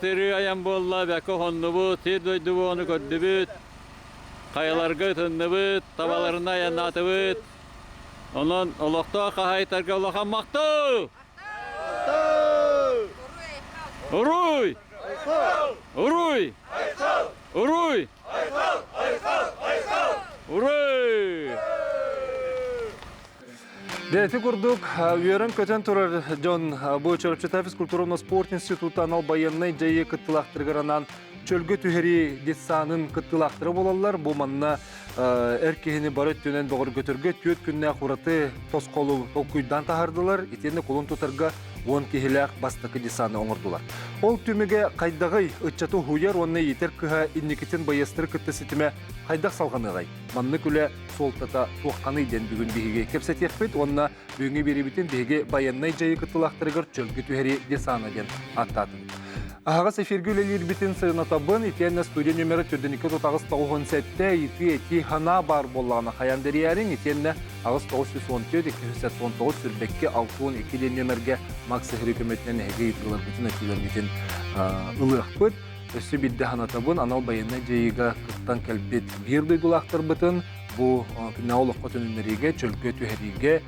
сырыы айан буолла, бэккэ хоннубут, сир дойду ону көрдүбүт, хайаларга ытынныбыт, табаларына айаннаатыбыт. Онон олохтоох хаһаайыттарга улахан махтал! Уруй! Уруй! Уруй! Уруй! Дьэ, ити курдук үөрэн-көтөн турар дьон бу Чурапчыта физкультура спорт института анал байыаннай дьайыы кыттыылаахтарыгар анаан чөлгө түһэрии детсанын кыттыылаахтара буолаллар. Бу манна эр киһини бары өттүнэн бөҕөргөтөргө түөрт күннээх ураты тосхолу толкуйдаан таһаардылар. Итиэннэ кулун тутарга 10 киһилээх бастакы десаны оҥордулар. Ол түмүгэ хайдаҕый ыччаты уһуйар уонна иитэр кыһа инникитин байыастары кытта ситимэ хайдах салҕаныаҕай? Маннык үлэ суолтата туохханый диэн бүгүн биһиги кэпсэтиэхпит уонна бүгүҥҥү биэриибитин биһиги байыаннай дьайыы кыттыылаахтарыгар чөлгө түһэрии десана диэн ааттаатыбыт. Аһаҕас эфиргэ үлэлиирбитин сыанатабын, итиэннэ студия нүөмэрэ төрдүнүккэ тутаҕыс 97 ити эти ханаа баар буоллаҕына хайаан дэрийээриҥ, итиэннэ 8914 279 сүүрбэкки 62 диэн нүөмэргэ Макс Сыһыры көмөтүнэн эһиги ыйытыыларгытын, этиилэргитин ылыахпыт. Өссө биирдэ санатабын, анал байыаннай дьайыыга кыттан кэлбит биир дойдулаахтарбытын бу күннээҕи олоххо төнүннэриигэ, чөлгө түһэриигэ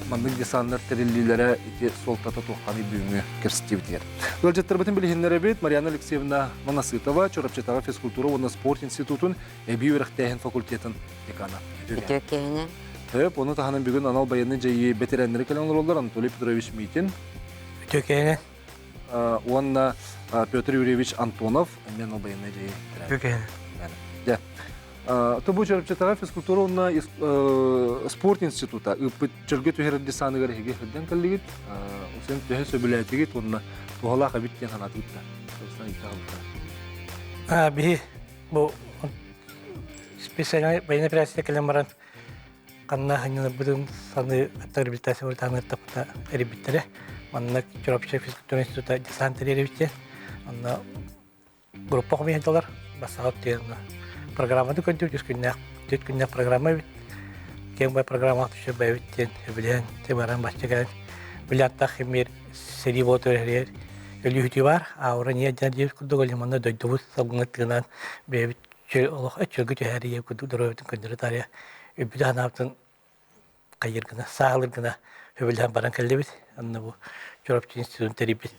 маннык десаннар тэриллиилэрэ ити суолтата туохханый бүгүҥҥү кэпсэтиибитигэр. Ыалдьыттарбытын билиһиннэрэбит Марьяна Алексеевна Монасытова, Чурапчытааҕы физкультура уонна спорт институтун эбии үөрэхтээһин факультетын декана. Үтүө киһинэн. Төп, ону таһынан бүгүн анал байыаннай дьайыы бэтэрээннэри кэлэн олороллор Анатолий Петрович Митин. Үтүө киһинэн. Уонна Петр Юрьевич Антонов, эмиэ анал байыаннай дьайыы Үтүө киһинэн. Дьэ, Тобу Чурапчытааҕы физкультура уонна спорт института ыыппыт чөлгө түһэрэр десаныгар эһиги сылдьан кэллигит. Усен төһө сөбүлээтигит уонна туһалаах эбит диэн санаатыгыт да? Биһи бу специальный военной операция кэлэн баран ханна ханньанарбытын саныы реабилитация ыртаппыта эрийбиттэрэ. Манна Чурапчы физкультура института десант тэрийэбит Онно группа хомуйдалар бассаап диэн программаны көрдүбүт үс күннээх түөрт күннээх программа эбит киэҥ бай программаҕа түшө бэйэбит диэн сөбүлээн баран бачча кэлэн билиаттаах химиэр сэрии буола түһэригэр өлүүһүтүү баар аура не диэн диэбит курдук оле манна дойдубут салгыҥа тыынан бэйэбит олох чөлгө түһэрийэ курдук доруобуйатын көннөрө таарыйа үбүт ханаабытын хайыр гына, саалыр гына сөбүлээн баран кэллибит. Анна бу Чурапчы институтун тэрийбит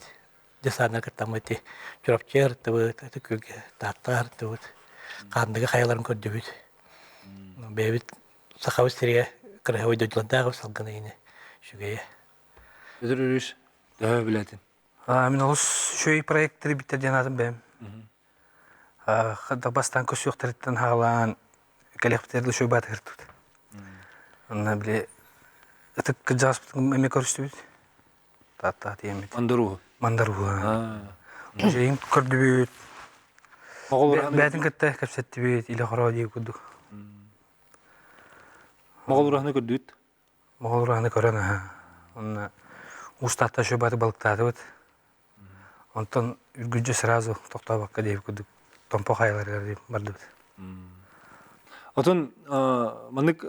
десаннар кыттаммыт ити Чурапчы ырыттыбыт, ити күлгэ Таатта ырыттыбыт, Хаандыга хайаларын көрдүбүт. Бэйэбит Сахабыт сиригэ кыраһабай дойдулардаах салгын ини үчүгэйэ. Петр Юрьевич, төһө билэтин? Мин олус үчүгэй проект тэрийбиттэр диэн аатым бэйэм. Бастаан көрсүөхтэриттэн хаалаан кэлиэхпитигэр да үчүгэй баатыгыртыбыт. Онно били ытык кырдьаҕаспытын эмиэ көрүстүбүт. Таатта тиэммит. Мандаруһу. Мандаруһу. Музейын көрдүбүт. Бээтин кытта кэпсэттибит, илэ хоро дии курдук. Моҕол ураһаны көрдүбүт. Моҕол ураһаны көрөн аха. Онно уус таатта үчүгэй бааты балыктаатыбыт. Онтон үргүлдьү сразу тохтообокко диэбит курдук Томпо хайаларыгар бардыбыт. Отон маннык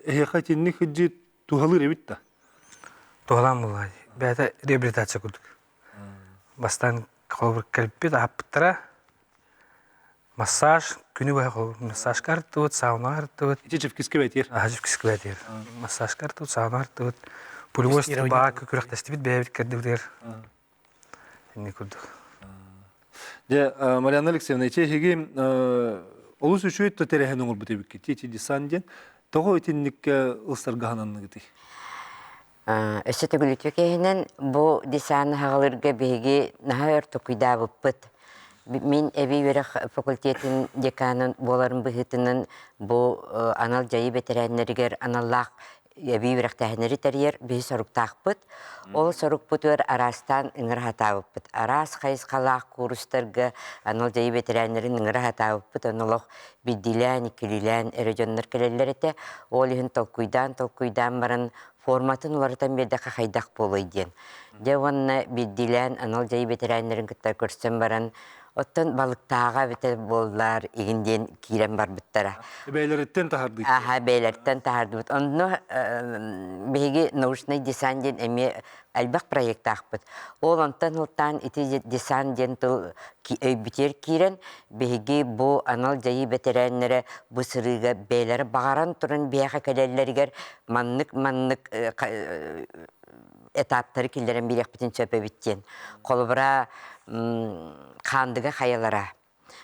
эһиэхэ итинник сылдьыы туһалыыр эбит да? Туһалаан буоллаҕа дии. Бэйэтэ реабилитация курдук. Бастаан холобур кэлбит аһаппыттара массаж күнү быһа холобур массажка артыбыт, саунаҕа артыбыт. Ити чипкискэ бэтиэр. Аха чипкискэ бэтиэр. Массажка артыбыт, саунаҕа артыбыт. Пулевой стрельба күрэхтэстибит бэйэбит кэрдибитигэр. Инник курдук. Дьэ, Марианна Алексеевна, ити эһиги олус үчүгэй да тэрээһин оҥорбут эбиккит. Ити десант диэн. Тоҕо итинниккэ ылсарга сананныгытый? Өссө төгүлүтүө киһинэн бу десаны хаҕалыырга биһиги наһаа өр токуйдаабыппыт. Мин эбии үөрэх факультетын деканын буоларым быһыытынан бу анал дьайыы бэтэрээннэригэр аналлаах эбии үөрэхтээһиннэри тэрийэр биһи соруктаахпыт. Ол сорукпутугар араастаан ыҥыра сатаабыппыт. Араас хайысхалаах куурустарга анал дьайыы бэтэрээннэрин ыҥыра сатаабыппыт. Ону олох биирдиилээн, иккилиилээн эрэ дьоннор кэлэллэр этэ. Ол иһин толкуйдаан-толкуйдаан баран форматын уларытан биэрдэххэ хайдах буолуой диэн. Дьэ уонна биирдиилээн анал дьайыы бэтэрээннэрин кытта көрсөн баран, Оттон балыктааҕа эбитэ буоллар игин диэн киирэн барбыттара. Бэйэлэриттэн таһардыыт. Аха, бэйэлэриттэн таһардыбыт. Онно биһиги научный десант диэн эмиэ элбэх проектаахпыт. Ол онтон ылтаан ити десант диэн тыл өйбүтүгэр киирэн, биһиги бу анал дьайыы бэтэрээннэрэ бу сырыыга бэйэлэрэ баҕаран туран биһиэхэ кэлэллэригэр маннык-маннык этаптары киллэрэн биэриэхпитин сөп эбит диэн. Холобура, Хаандыга хайалара.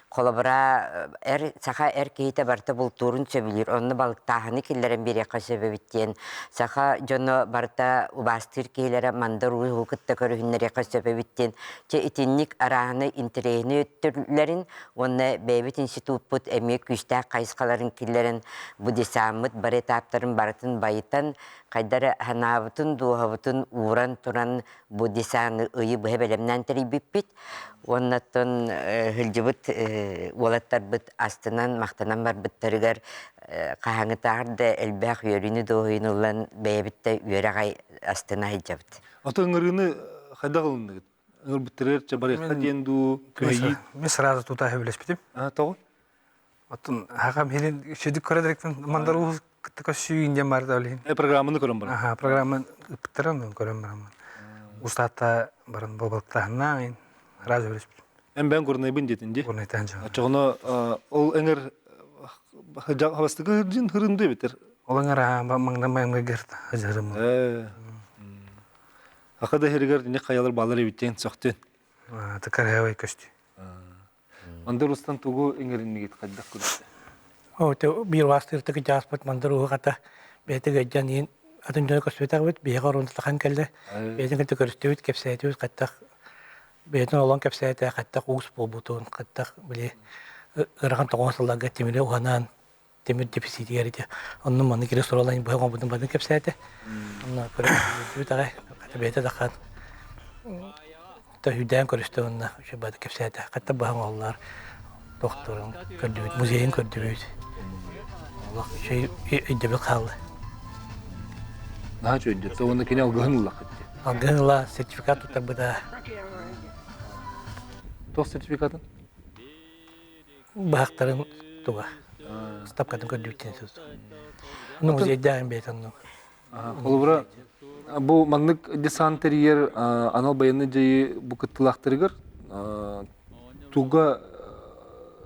Холобура, эр, саха эр киһитэ барыта бултуурун сөбүлүүр, онно балыктааһыны киллэрэн биэриэххэ сөп эбит диэн. Саха дьоно барыта убаастыыр киһилэрэ мандар ууһу кытта көрүһүннэриэххэ сөп эбит диэн. Чэ, итинник арааһынай интэриэһинэй өттүлэрин уонна бэйэбит институппут эмиэ күүстээх хайысхаларын киллэрэн, бу десаммыт бары этаптарын барытын байытан, хайда эрэ санаабытын, дууһабытын ууран туран бу десаны ыйы быһа бэлэмнээн тэрийбиппит. Уонна оттон сылдьыбыт уолаттарбыт астынан, махтанан барбыттарыгар хаһааҥҥытааҕар да элбэх үөрүүнү дуоһуйууну ылан бэйэбит да үөрэх астына сылдьабыт. Ото ыҥырыыны хайдах ылынныгыт? Ыҥырбыттарыгар чэ барыахха диэн дуу, күһэйии? Мен сразу тута сөбүлэспитим. Тоҕо? Оттон хакам хилин сүдүк көрө директен мандар уус кытта көссүү диэн бар да олин. Программаны көрөн баран. Аха, программаны ыпыттаран көрөн баран. Устаатта баран болбалыктаһынна сразу сөбүлэспитим. Эн бэйэн Горнайбын диэтин дии. Горнайтан жа. Очоҕуна ол эҥэр хабастыгы хырдьын хырынды эбитер. Ол эҥэр маҥнан маҥнайгыр хажарым. Аха да иһэригэр не хайалар баалар эбиттен сөхтүн. Тыкарыабай көстүү. Мандар устан тугу иҥэриннигит хайдах көрүстэ? О, те биир ваастыыртык дьааспыт мандар ууһу хата бэйэтэ гайдьан иин атын дьону көрсүбэтэхпит биһиэхэ орунталахан кэллэ бэйэтин кытта көрүстүбүт кэпсээтибит хаттах бэйэтин олон кэпсээтэ хаттах уус буолбутун хаттах били ыарахан тоҕоон сылларга тимири уһанаан тимир дефицитигэр ити онну манны кире суралан быһа оҥорбутун барын кэпсээтэ онно көрүстүбүт аҕай хата бэйэтэ да хаан Төһүйдээн көрүстэ уонна үчүгэй кэпсээтэ. Хатта быһан оҕоллоор докторун көрдүбүт, музейын көрдүбүт. Олох үчүгэй өйдөбүл хаалла. Наһаа үчүгэйдик. Уонна кини алгыһын ыллаххыт дии. Алгыһын ыла сертификат туттарбыта. Туох сертификатын? Быһахтарын туга. Ставкатын көрдүбүт диэн сөз. Ну, музейдээҕин бэйэтэ оннук. Холобура, бу маннык десант тэрийэр анал байыаннай дьайыы бу кыттыылаахтарыгар туга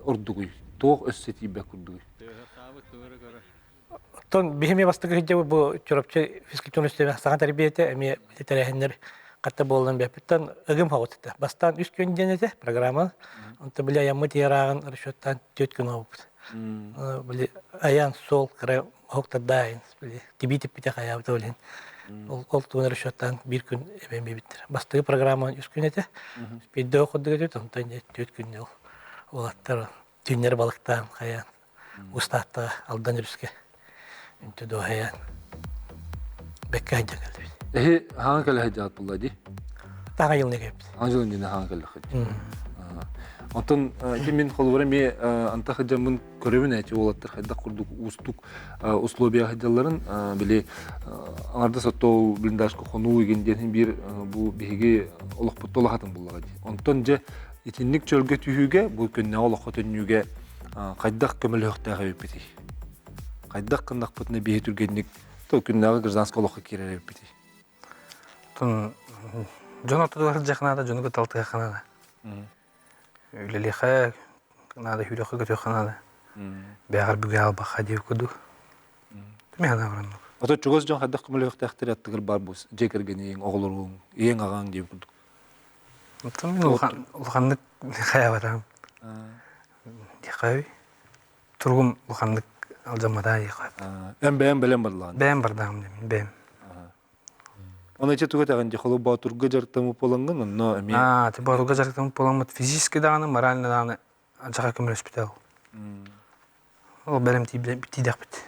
ордугуй? Туох өссө тиийбэт курдугуй? Оттон биһи эмиэ бастакы сылдьабыт бу Чурапчы физкультурный үстүбэ саҥа тәрбиэтэ эмиэ тэрээһиннэр хатта буолан бэппиттэн ыгым хоҕут этэ. Бастаан үс күн диэн этэ программа. Онто били айаммыт ярааҕын расчеттаан түөрт күн оҕуппут. Били айан суол кыра оһуктардаайын били тибии типпитэ хайаабыта ол иһин ол ол тугун расчеттаан биир күн эбэн биэбиттэр. Бастакы программа үс күн этэ. Биирдэ курдук этэ, онтон түөрт күн ол уолаттар түүннэри балыктаан хайаан Устааттаҕа Алдан өрүскэ үнтү дуоһайаан бэккэ сылдьан кэллибит. Эһи хаҥа кэлэ сылдьаҕыт буолла дии? Таҥа йылны кэлбит. Таҥа дьылын дьине хаҥа кэллэххит. Онтон ити мин холобура эмиэ антах сылдьаммын көрөбүн эти уолаттар хайдах курдук уустук условия сылдьалларын били аҥардас оттоо блиндажка хонуу игин диэн биир бу биһиги олохпут улахатын буллаҕа дии. Онтон дьэ итинник чөлгө түһүүгэ бу күннээҕи олоххо төннүүгэ хайдах көмөлөһүөхтээх эбиппитий? Хайдах гыннахпытына биһи түргэнник то күннээҕи гражданскай олоххо киирэр эбиппитий? Тун дьон ортотугар сылдьыахха наада, дьону кытта алтыһыахха наада. Үлэлиэхэ наада, сүүрүөххэ көтүөххэ наада. Бэҕэр бүгэ албахха диир курдук. Мин санаабар оннук. Ото чугас дьон хайдах көмөлөһүөхтээхтэр аттыгар баар бу дьиэ кэргэниҥ, оҕолоруҥ, ийэҥ, аҕаҥ диэн курдук. Оттон мин улаханнык хайаабатаҕым. Диэххэ туругум улаханнык алдьамматаа диэххэ. Эн бэйэм бэлэм бардылаҕын. Бэйэм бардаҕым диэмин, бэйэм. Оны иче туга тэҕин дии холу Боотурга дьарыктаммыт буолаҥҥын онно эмиэ Аа, ти Боотурга дьарыктаммыт буоламмыт физически даҕаны, морально даҕаны адьаха көмөлөспүтэ ол. Ол бэлэм тиийдэхпит.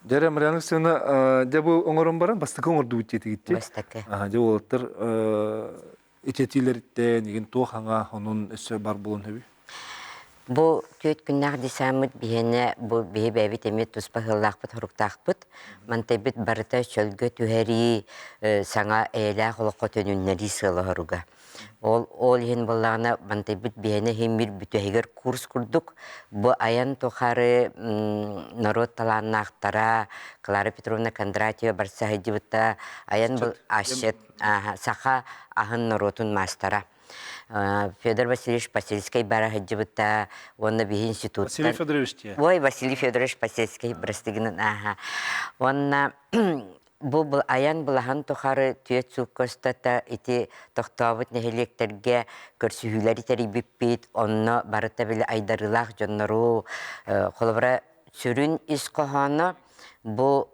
Дьэ, Марианна Алексеевна, дьэ бу оҥорон баран бастакы оҥордубут диэтигит дии. Бастакы. Дьэ уолаттар итэтиилэриттэн игин туох аҥа онун өссө бар буолан сөбүй? Бу түөрт күннээх десаммыт биһиэнэ бу биһи бэйэбит эмиэ туспа ыһыллаахпыт, Мантайбыт барыта чөлгө түһэрии, саҥа эйэлээх олоххо төнүннэрии сыала-соруга. Ол ол иһин буоллаҕына мантайбыт биһиэнэ иһин мир бүтэһигэр курс курдук бу айан тухары норуот талааннаахтара Клара Петровна Кондратьева барса сылдьыбыта айан асчыт саха аһын норуотун маастара. Федор Васильевич Посельскай бара сылдьыбыта уонна биһи институттан Василий Федорович дии. Ой, Василий Федорович Посельскай бырастыгынан ааха. Уонна бу айан былаһын тухары түөрт суукка устата ити тохтообут нэһилиэктэргэ көрсүһүүлэри тэрийбиппит, онно барыта били айдарыылаах дьоннору, холобура, сүрүн ис хоһооно бу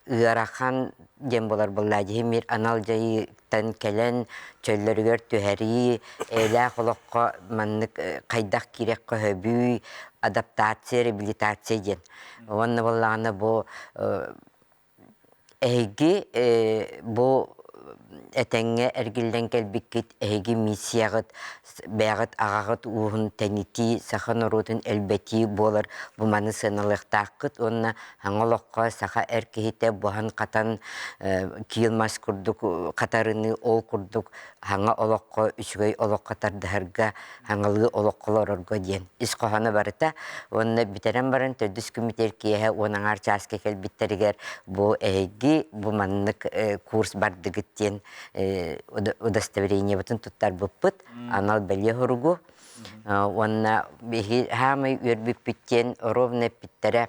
ыарахан диэн буолар Владимир анал дьайыыттан кэлэн чөллөрүгэр түһэрии, эйэлээх олоххо маннык хайдах киириэххэ сөбүй, адаптация, реабилитация диэн. Уонна буоллаҕына бу эһиги бу этэҥҥэ эргиллэн кэлбиккит, эһиги миссияҕыт, бэйэҕит аҕаҕыт ууһун тэнитии, саха норуотун элбэтии буолар бу маны сыаналыахтааххыт уонна саҥа олоххо саха эр киһитэ буһан-хатан киил мас курдук хатарыныы ол курдук саҥа олоххо үчүгэй олоххо тардыһарга саҥалыы олоххо олорорго диэн ис хоһооно барыта уонна бүтэрэн баран төрдүс күммүтүгэр киэһэ уон аҥаар чааска кэлбиттэригэр бу эһиги бу маннык курс бардыгыт диэн удостоверениебытын туттарбыппыт анал бэлиэ суругу уонна биһи хаамай үөрбүппүт диэн ровно эппиттэрэ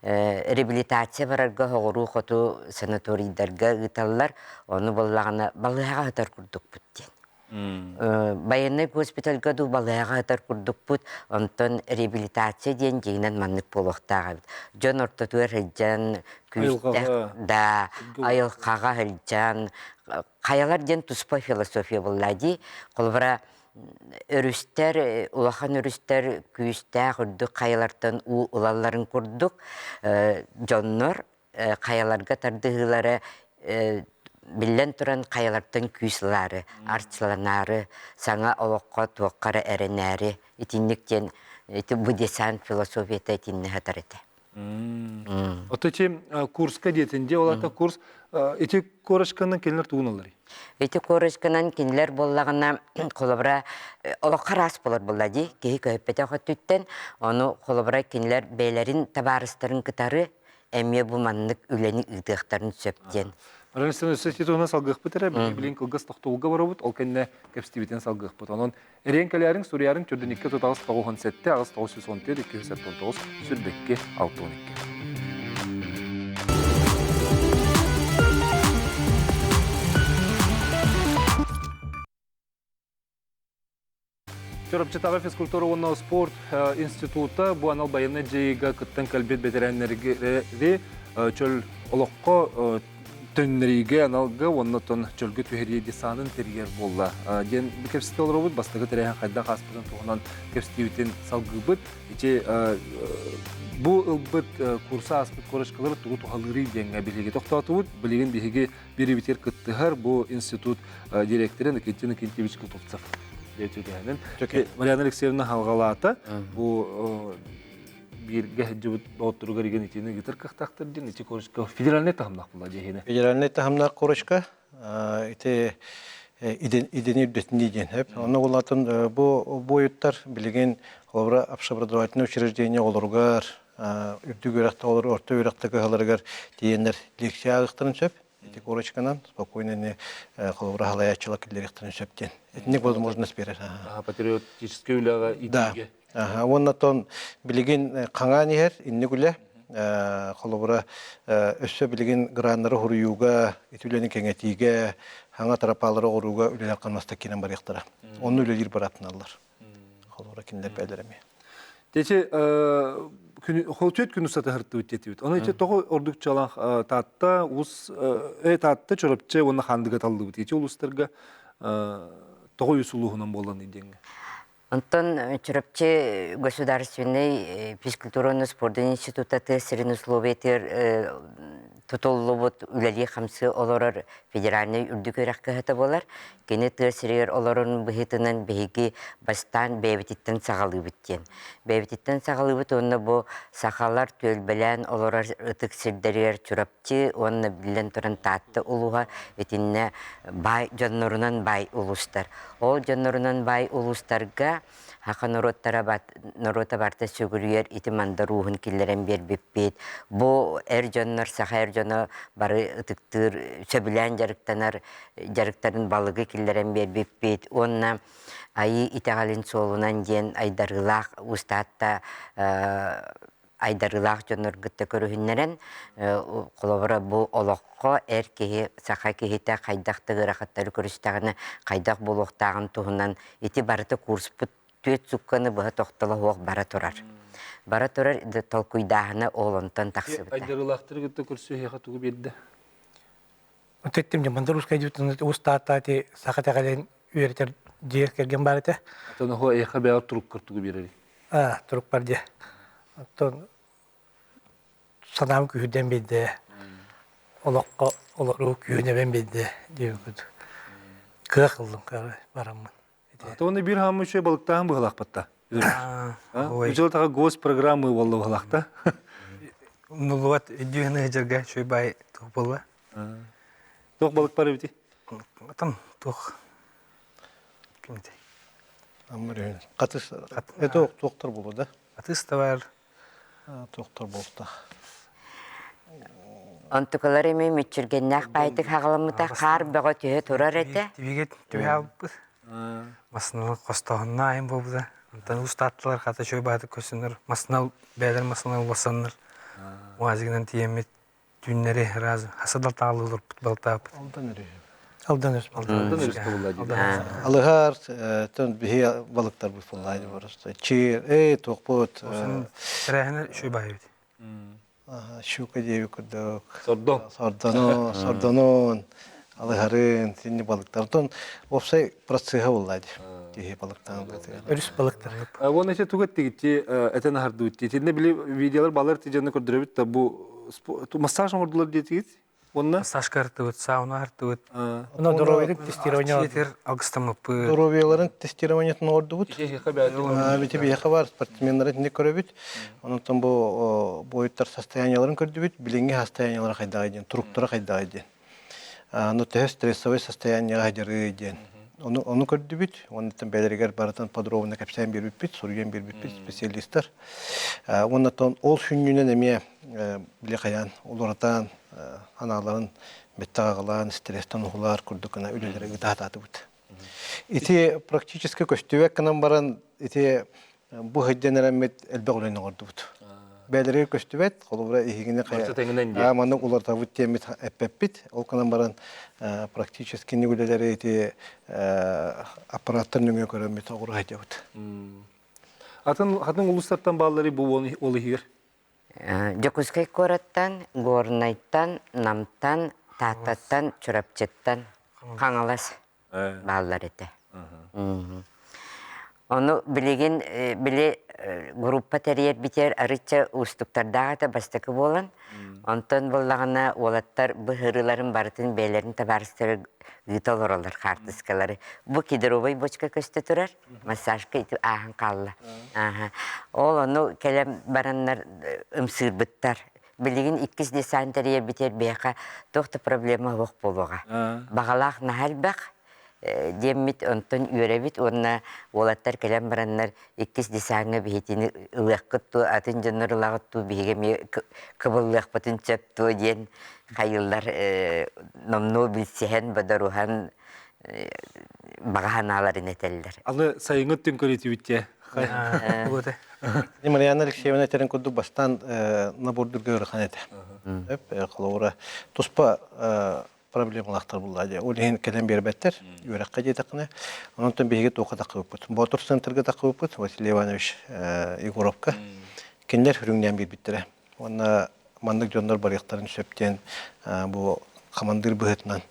реабилитация барарга соҕуруу хоту санаторийдарга ыыталлар ону буоллаҕына балыыһаҕа сытар курдукпут диэн Байыаннай госпитальга дуу балыыһаҕа сытар курдукпут, онтон реабилитация диэн дьиҥинэн маннык буолуохтаах эбит. Дьон ортотугар сылдьан, күүстээх да, айылҕаҕа сылдьан, хайалар диэн туспа философия буолла дии. Холобура, өрүстэр, улахан өрүстэр күүстээх үрдүк хайалартан уу ылалларын курдук, дьоннор хайаларга тардыһыылара биллэн туран хайалартан күүс ылаары, арчыланаары, саҥа олоххо туохха эрэ эрэнээри итинник диэн ити бу десант философията итиннэ сытар этэ. Ото ити курска диэтин дии, ол ата курс ити корочканан кинилэр тугун ылларый? Ити корочканан кинилэр буоллаҕына холобура олоххо араас буолар буолла дии киһи көһүппэтэх өттүттэн ону холобура кинилэр бэйэлэрин табаарыстарын кытары эмиэ бу маннык үлэни ыытыахтарын сөп диэн. Марина өссө титуна салгыахпыт эрэ, билигин кылгас тохтобулга барабыт, ол кэннэ кэпсэтиибитин салгыахпыт. Онон эриэн кэлээриҥ, суруйаарыҥ төрдүниккэ тутаҕыс 97, аҕыс 914, 279, 22, 62. Чурапчытааҕы физкультура уонна спорт института бу анал байыаннай дьайыыга кыттан кэлбит бэтэрээннэри чөл олоххо төннөрүүгэ аналга уонна тон чөлгө түһэрии десанын тэрийэр буолла диэн кэпсэтэ олоробут. Бастакы тэрээһин хайдах ааспытын туһунан кэпсэтиибитин салгыыбыт. Ити бу ылбыт курса ааспыт корочкалары тугу туһалыырый диэҥҥэ биһиги тохтоотубут. Билигин биһиги бириибитигэр кыттыһар бу институт директоры Никитин Никитьевич Готовцев диэтүгэһинэн. Марьяна Алексеевна халҕалаата бу бииргэ сылдьыбыт доҕотторугар игин итини ыытар кыахтаахтар диэн ити корочка федеральнай таһымнаах буолла дьиэһинэ. Федеральнай таһымнаах корочка ити идени үрдэтинии диэн сөп. Онно улаатын бу буойуттар билигин холобура общеобразовательное учреждение олоругар үрдүк үөрэхтэ олор орто үөрэхтэ кыһаларыгар тиийэннэр лекция ааҕыахтарын сөп. Ити корочканан спокойно не холобура халайааччылар киллэриэхтэрин сөп диэн. Итинник возможность берер. Патриотическай үлэҕэ иитиигэ. Да. Уонна тон билигин хаҥаан иһэр инник үлэ холобура өссө билигин граннары хуруйууга, ити үлэни кэҥэтиигэ, хаҥа тарапаалары оҕорууга үлэлэр хамнаста киирэн барыахтара. Онну үлэлиир бараатыналлар. Холобура кинилэр бэйэлэрэ эмиэ. Течи холчует күнү сатыһыртыбыт диэтибит. Оны ити тоҕо ордук чалах Таатта, ус Таатта, Чурапчы уонна Хаандыга таллыбыт. Ити улустарга тоҕо үс улууһунан буолан диэҥҥэ. Онтон Чурапчы государственный физкультурно спордун института тыа сирин условиятыгар. тутуллубут үлэлии-хамсыы олорор федеральнай үрдүк үөрэх кыһата буолар. Кини тыа сиригэр олорорун быһыытынан биһиги бастаан бэйэбититтэн саҕалыыбыт диэн. Бэйэбититтэн саҕалыыбыт уонна бу сахалар түөлбэлээн олорор ытык сирдэригэр Чурапчы уонна биллэн туран Таатта улууһа итиннэ баай дьоннорунан баай улуустар. Ол дьоннорунан баай улуустарга Саха норуоттара норуота барыта сүгүрүйэр ити мандар ууһун киллэрэн биэрбиппит. Бу эр дьоннор, саха эр дьоно бары ытыктыыр, сөбүлээн дьарыктанар дьарыктарын балыгы киллэрэн биэрбиппит. Уонна Айыы итэҕэлин суолунан диэн айдарыылаах устаатта айдарыылаах дьоннор кытта көрүһүннэрэн, холобура бу олоххо эр киһи, саха киһитэ хайдах да ыарахаттары көрүстэҕинэ хайдах буолуохтааҕын туһунан ити барыта курспут түөрт сукканы быһа тохтоло суох бара турар. Бара турар толкуйдааһына ол онтон тахсыбыта. Айдарыылаахтары кытта көрсүһүөхэ тугу биэрдэ? Тэттим дьэ мандар ускай дьутун устааттаати саха тэҕэлин үөрэтэр дьиэ кэргэн баар этэ. Атын оһо эйхэ бэҕэр туруккар тугу биэрэрий? Аа, турукпар дьэ. Оттон санаам күүһүрдэн биэрдэ. Олоххо олоруу күүһүн эбэн биэрдэ диэбит. Кыах ыллым бараммын. Тоны бир хаамы үчүгэй балыктааһын быһалаахпатта. Үчүгэй таға гость программы болла быһалаахта. Нулуат өйдүүһүн ыһдьарга үчүгэй бай туох буолла? Туох балык бар эбити? Там туох кимтэй? Хатыс это туохтар болу да? Хатыс да бар. Туохтар болуктах. Онтукалар эми мүччүргэннээх баайтык хаҕаламмыта хаар бөҕө түһэ турар этэ. Тибигэ түһэ албыт. Масыналы хостооһунна айын буолбута. Онтон устааттылар хата чөй баатык көстөннөр. Масынал бээлэр масынал уласаннар. Уазигынан тиэммит түүннэри раз хасадал таалылырпыт балтааппыт. Алдан өрүһү. Алдан өрүс. Алдан өрүс буолла дии. Алыһар тон биһи балыктарбыт буолла просто. Чир, эй туохпут. Тэрээһинэ үчүгэй баайбыт. Щука диэби курдук. Сордон. Сордону, сордонун, алыһарын, синни балыктартан уопсай процеһа буолла дии. Киһи балыктаан Өрүс балыктар. Уонна ити тугу эттигитти этен аһардыбыт. Итиннэ били видеолар балар тижаны көрдөрөбүт да бу массаж оҥордулар диэтигит. Уонна Массажка артыбыт, сауна артыбыт. Оно здоровье тестирование. Тиэтер алгыстаммыппыт. Здоровьеларын тестированиетын оҥордубут. Бити биһиэхэ бар спортсменнары итинник көрөбүт. Онтон бу буойуттар состояниеларын көрдүбүт. Билиҥҥи состояниелара хайдаҕый диэн, туруктара хайдаҕый диэн. Ну төһө стрессовый состояниеҕа сылдьарый диэн. Ону, ону көрдүбүт. Оннуттан бэйэлэригэр барытын подробно кэпсээн биэрбиппит, суруйан биэрбиппит специалистар. Уоннаттан ол сүнньүнэн эмиэ били хайаан уларытан анааларын бэттэҕ аҕалаан стресстэн уһулаар курдук гына үлэлэри ыытаатаатыбыт. Ити практически көстүбэт гынан баран ити бу сылдьан эрэммит элбэх үлэни оҥордубут. Бэйэлэригэр көстүбэт, холобура иһигини хайа маннык уларытабыт диэммит эппэппит. Ол гынан баран практически үлэлэри ити аппараттар нөҥүө көрөммүт оҕуруо сылдьабыт. Атын атын улуустартан бааллары бу ол иһигэр Дьокуускай куораттан, Горнайтан, Намтан, Тааттаттан, Чурапчыттан, Хаҥалас бааллар этэ. Ону билигин били группа тэрийэрбитигэр арычча уустуктардаах этэ бастакы буолан, онтон буоллаҕына уолаттар быһыырыыларын барытын бэйэлэрин табаарыстара ыыта олороллор хаартыскалары. Бу кедровай бочка көстө турар. Массажка ити ааһан хаалла. Ааһа. Ол ону кэлэн бараннар ымсыырбыттар. Билигин иккис десант тэрийэрбитигэр биһиэхэ туох да проблема суох буолуоҕа. Баҕалаах наһаа элбэх диэммит онтон үөрэбит уонна уолаттар кэлэн бараннар иккис десаҥҥа биһитини ылыаххыт дуо, атын дьоннор ылаҕыт дуу, биһиги эмиэ кыбыллыахпытын сөп дуо диэн хайыыллар номнуо билсиһэн, бодоруһан баҕа санааларын этэллэр. Алы сайыҥҥы түн көрүтүбүт дьэ. Марьяна Алексеевна этэрин курдук бастаан набордурга ыарахан этэ. Холобура туспа проблемалаахтар булла дии. Ол иһин кэлэн биэрбэттэр үөрэххэ диэтэххинэ. Онон биһиги туохха таххыбыппыт. Боотур центрга таххыбыппыт Василий Иванович Егоровка. Кинилэр хүрүҥнээн биэрбиттэрэ. Уонна маннык дьоннор барыахтарын сөп диэн бу хамандыыр быһыытынан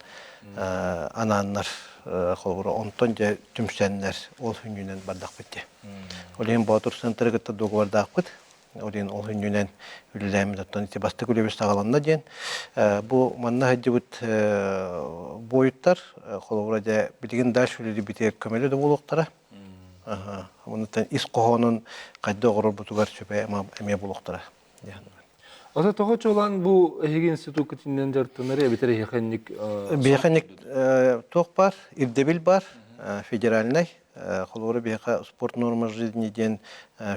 анааннар холобура онтон дьэ түмсэннэр ол сүнньүнэн бардахпыт дии. Ол иһин Боотур центры кытта дуогабардаахпыт. Ол иһин ол хүннүнэн үлэлээммит оттон ити бастакы үлэбит саҕаланна диэн. Бу манна сылдьыбыт буойуттар холобура дьэ билигин дальше үлэлиирбитигэр көмөлө да буолуохтара. Онуттан ис хоһоонун хайдах оҥорорбутугар сүбэ эмиэ булуохтара. Ата тоҕо чуолаан бу эһиги институккут иннинэн дьарыктанар эбэтэр эһиэхэ инник Биһиэхэ инник туох баар, ирдэбил баар, федеральнай. Холобура биһиэхэ спорт норма жизни диэн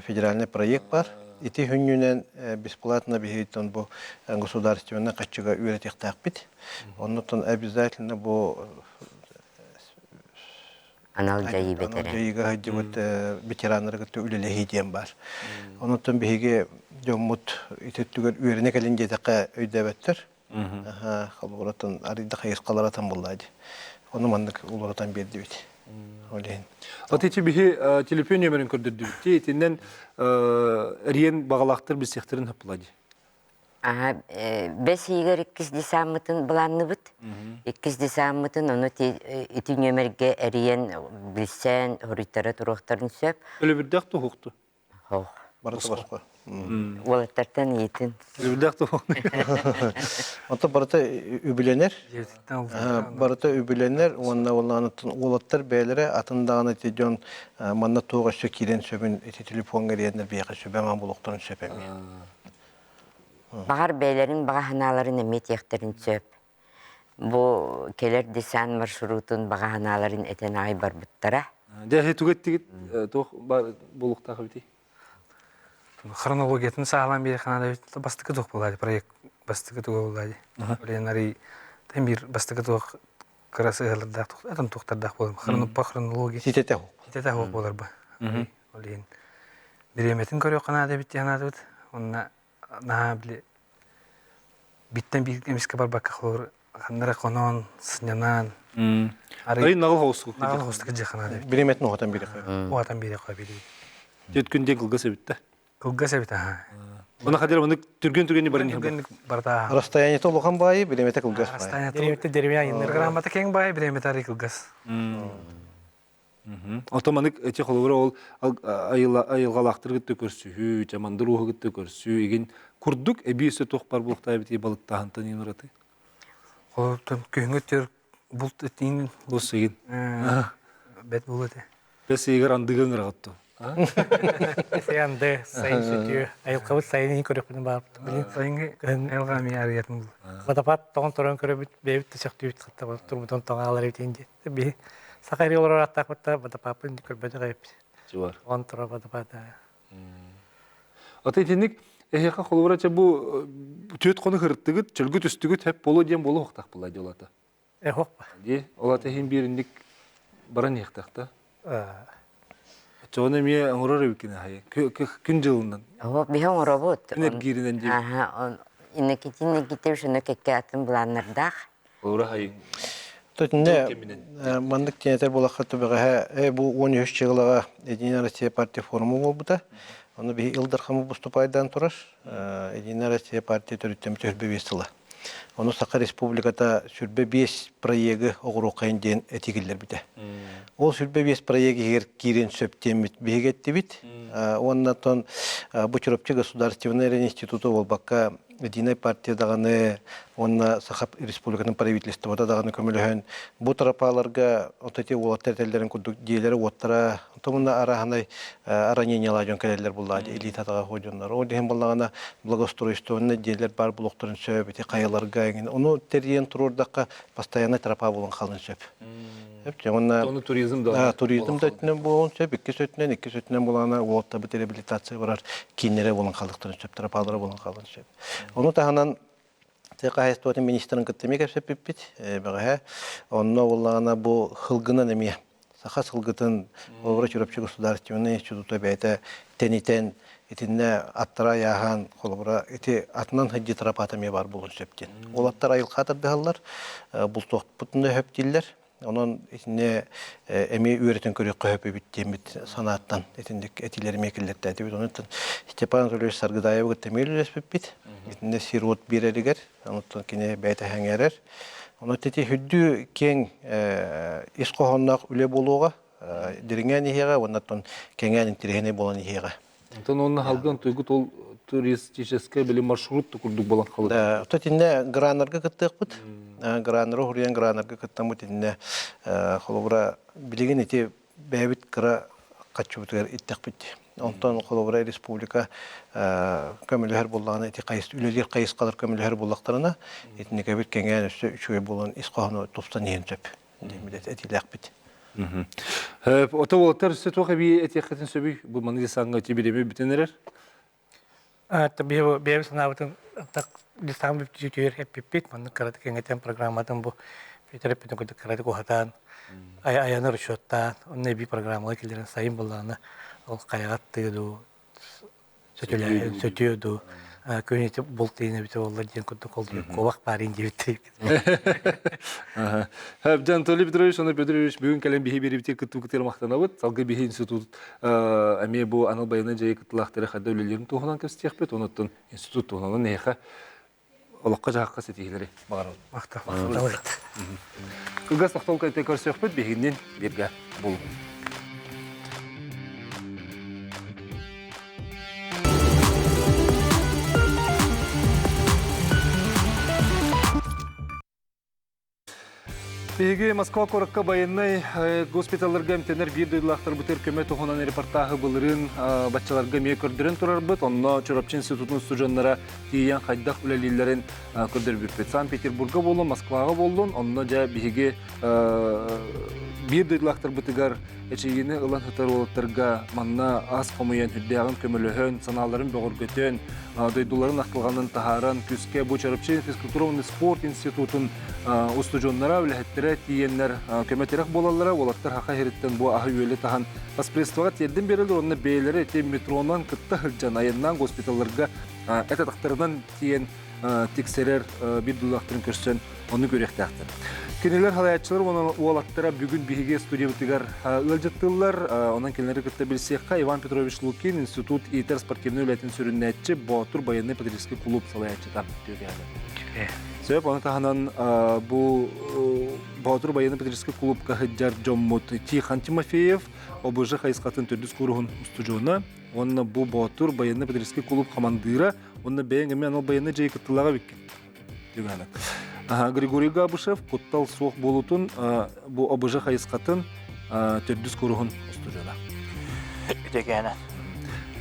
федеральный проект бар. Ити хүннүнэн бесплатно биһигиттэн бу государственный хаччыга үөрэтиэхтээхпит. Оннуттан обязательно бу Анал дьайыы бэтэрэ. Дьайыыга сылдьыбыт ветераннары кытта үлэлэһии диэн баар. Онуттан биһиги дьоммут ити өттүгэр үөрэнэ кэлин диэтэххэ өйдөөбөттөр. Холобураттан арыйда хайысхаларатан буллаа дии. Ону маннык уларытан биэрдибит. Ол иһин. От ити биһи телефон нөмерин көрдөрдүбүт. Итиннэн эриэн баҕалаахтар билсиэхтэрин хаппыла дии. Аха, бэс ыйыгар иккис десаммытын былаанныбыт. Иккис десаммытын ону ити нүөмэргэ эрийэн билсэн хоруйтара туруохтарын сөп. Төлөбүрдээх туһукту. Хоох. Барыта босхо. Уолаттартан ыйытын. Төлөбүрдээх туһук. Онтон барыта үбүлэнэр. Барыта үбүлэнэр уонна уолаттар бэйэлэрэ атын даҕаны ити дьон манна туох өссө киирэн сөбүн ити телефоҥҥа эрийэннэр биһиэхэ сүбэ-ама булуохтарын сөп эмиэ. Баҕар бэйэлэрин баҕа санааларын эмиэ этиэхтэрин сөп. Бу кэлэр десант маршрутун баҕа санааларын этэн аҕай барбыттара. Дьэ, тугу эттигит туох буолуохтаах эбитий? Хронологиятын саҕалаан биэриэххэ наада эбит. Бастакы туох буолла проект бастакы туга буолла дии. Блин, тем биир бастакы туох кыра сыһыалардаах атын туохтардаах буолар. Хроноппа хронология. Ситэтэ хук. Ситэтэ хук буолар ба. Ол иһин бириэмэтин көрүөххэ наада эбит диэн санаатыбыт. Онно наһаа били биттэн биир эмискэ барбакка холобур ханнара хоноон, сынньанаан Арый наҕыл хоҕустук. Наҕыл хоҕустук дьиэхэ наада эбит. Бириэмэтин уһатан биэриэххэ. Уһатан биэриэххэ биир. Түөрт күн диэн кылгас эбит да. Кылгас эбит аха. Уна хадыр маны түргэн түргэнни баран Түргэнник барата. Расстояниета улахан баайы, бириэмэтэ кылгас баайы. Бириэмэтэ деревня айыннар. Программата кең баайы, бириэмэтэ арый кылгас. Ото манык эти холобура ол айылҕалаахтары кытта көрсүһүү, чамандыр ууһу кытта көрсүү игин курдук эбии өссө туох бар буолуохтаах эбит балыктааһынтан иин ураты. Холобур күһүҥҥү төр булт этиин Бус игин. бэт буолуо этэ. Бэс ыйыгар андыга ыҥыраҕытту. Анды сайын сүтүө. Айылҕабыт сайын иһин көрүөхпүтүн баарбыт. Билин Сайыҥҥы айылҕа эмиэ арыйатын булла. Водопад тоҕон туран көрөбүт, бэйэбит да сөхтүүбүт хатта турбутун тоҥаалар эбитин диye. Биһи саха eri олорор аттаахпытта водопадпын көрбөтөх эбиппит. Чуар. Тоҕон турар водопад. Ата итинник эһиэхэ холобура чэ бу түөт хону хырыттыгыт, чөлгү түстүгүт хэп боло диэн болу хохтах була дьолата. Эхохпа. Ди ол ата иһин биир инник баран иһиэхтэх да. Оччоҕуна эмиэ оҥорор эбиккин аһайы. Күн дьылынан. Оһо биһи оҥоробут. Күн эргииринэн диэбит. Аха, инникитин никитэ ушуну кэккэ атын былааннардаах. Уура хайыҥ. Тотинне маннык тиэнэтэр буолахха түбэҕэһэ бу 13 чыгылаҕа Единая Россия партия форума буолбута. Ону биһи Ил Дархамы выступайдаан турар. Единая Россия партия төрүттэммит 25 сыла. Ону Саха Республиката 25 проегы оҕуруоххайын диэн этии киллэрбитэ. Ол 25 проект иһигэр киирэн сөп диэммит биһиги эттибит. Уонна оттон бу Чурапчы государственный института буолбакка Единая партия даҕаны уонна Саха Республикатын правительствота даҕаны көмөлөһөн бу тропаларга вот эти уолаттар этэллэрин курдук дьиэлэрэ уоттара тумна араһынай ранениялаа дьон кэлэллэр буллаа илии татаҕа дьоннор ол иһин буллаҕына благоустройствованный дьиэлэр баар булуохтарын сөп ити хайаларга эҥин ону тэрийэн туруордахха постоянно тропа булан халын сөп Уонна Оны туризм да туризм да өттүнэн буолуон сөп, иккис өттүнэн, иккис өттүнэн булаана уолаттарбыт реабилитация барар кииннэрэ буолан хаалыахтарын сөп, тропалара буолан хаалыан сөп. Ону таһынан тыа хаһаайыстыбатын министрин кытта эмиэ кэпсэппиппит бэҕэһээ. Онно буоллаҕына бу сылгынан эмиэ саха сылгытын Олоро Чурапчы государственный института бэйэтэ тэнитэн итиннэ аттара айааһаан холобура ити атынан сылдьыы тропата эмиэ баар буолуон сөп диэн. Ол аттар айылҕа тардыһаллар, бултуохпутун да сөп дииллэр. Онон итиннэ эмиэ үөрэтэн көрүөххэ сөп эбит диэммит санааттан итинник этиилэр эмиэ киллэртээтибит. Онон Степан Анатольевич Саргыдаевы кытта эмиэ үлэлэспиппит. Итиннэ сир-уот биэрэригэр, онтон кини бэйэтэ сэҥээрэр. Онон ити үрдүү киэҥ ис хоһоонноох үлэ буолуоҕа, дириҥээн иһиэҕэ уонна оттон кэҥээн интэриэһинэй буолан иһиэҕэ. Онтон онно халгын туйгут ол туристическай били маршрут курдук буолан хаалар. Да, то тинне гранарга кыттыахпыт. Гранары хуруйан гранарга кыттаммыт инне холобура билигин ити бэйэбит кыра хаччыбытыгар иттэхпит. Онтон холобура республика көмөлөһөр буоллаҕына ити хайыс үлэлиир хайысхалар көмөлөһөр буоллахтарына итинникэбит кэҥээн өссө үчүгэй буолан ис хоһооно тупсан иһэн сөп диэн этилээхпит. Ото уолаттар өссө туох эбии этиэххитин сөбүй? Бу маны десаҥҥа ити бириэмэ бүтэн эрэр. Бэйэбит санаабытын десаҥ бүтүүтүгэр эппиппит. Маннык кыратык кэҥэтэн программатын бу Петр эппитин курдук кыратык уһатаан, айаны расчеттаан, онно эбии программалар киллэрэн сайын буоллаҕына ол хайаҕа аттыа дуу, сөтүө дуу, күн ити булт иин эбитэ буоллар диэн курдук ол куобах баарин диэбиттэр. Дьэ, Анатолий Петрович, Анатолий Петрович бүгүн кэлэн биһи биэрибитигэр кыттыбыкытыгар махтанабыт. Салгыы биһи институт эмиэ бу анал байыаннай дьайыы кыттыылаахтара хайда үлэлиирин туһунан кэпсэтиэхпит. Онуттан институт туһунан эһиэхэ олоххо-дьаһахха ситиһиилэри баҕарабыт. Махтал. Кылгас тохтол кэнниттэн көрсүөхпүт биһигиннин бииргэ булуҥ. Биһиги Москва куоракка байыаннай госпиталларга эмтэнэр биир дойдулаахтарбытыгар көмө туһунан репортааһы былырыын баччаларга эмиэ көрдөрөн турарбыт. Онно Чурапчы институтун устудьуоннара тиийэн хайдах үлэлииллэрин көрдөрбүппүт. Санкт-Петербурга буоллун, Москваҕа буоллун, онно дьэ биһиги биир дойдулаахтарбытыгар эчэйиини ылан сытар уолаттарга манна ас хомуйан, үрдээҕин көмөлөһөн, санааларын бөҕөргөтөн, дойдуларын ахтылҕанын таһааран, күүскэ бу Чурапчы физкультура уонна спорт институтун устудьуоннара, үлэһиттэрэ тиийэннэр көмө-тирэх буолаллара. Уолаттар Саха сириттэн бу аһы-үөлү таһан поспредствоҕа тиэрдэн биэрэллэр уонна бэйэлэрэ ити метронан кытта сылдьан айаннаан госпиталларга эт атахтарынан тиийэн тиксэрэр биир дойдулаахтарын көрсөн ону көрүөхтээхтэр. Кинилэр салайааччылар уонна уолаттара бүгүн биһиги студиябытыгар ыалдьыттыыллар. Онон кинилэри кытта билсиэххэ Иван Петрович Лукин, институт иитэр спортивнай үлэтин сүрүннээччи, Боотур байыаннай патриотическай клуб салайааччыта. Сөп, ону таһынан бу Боотур байыаннай патриотическай клубка сылдьар дьоммут Тихон Тимофеев, ОБЖ хайысхатын төрдүс кууруһун устудьуона, уонна бу Боотур байыаннай патриотическай клуб хамандыыра, уонна бэйэҥ эмиэ анал байыаннай дьайыы кыттыылааҕа эбиккин. Түгэнэ. Григорий Габышев куттал суох буолуутун бу ОБЖ хайысхатын төрдүс куруһун устудьуона. Үтүөкээнэ.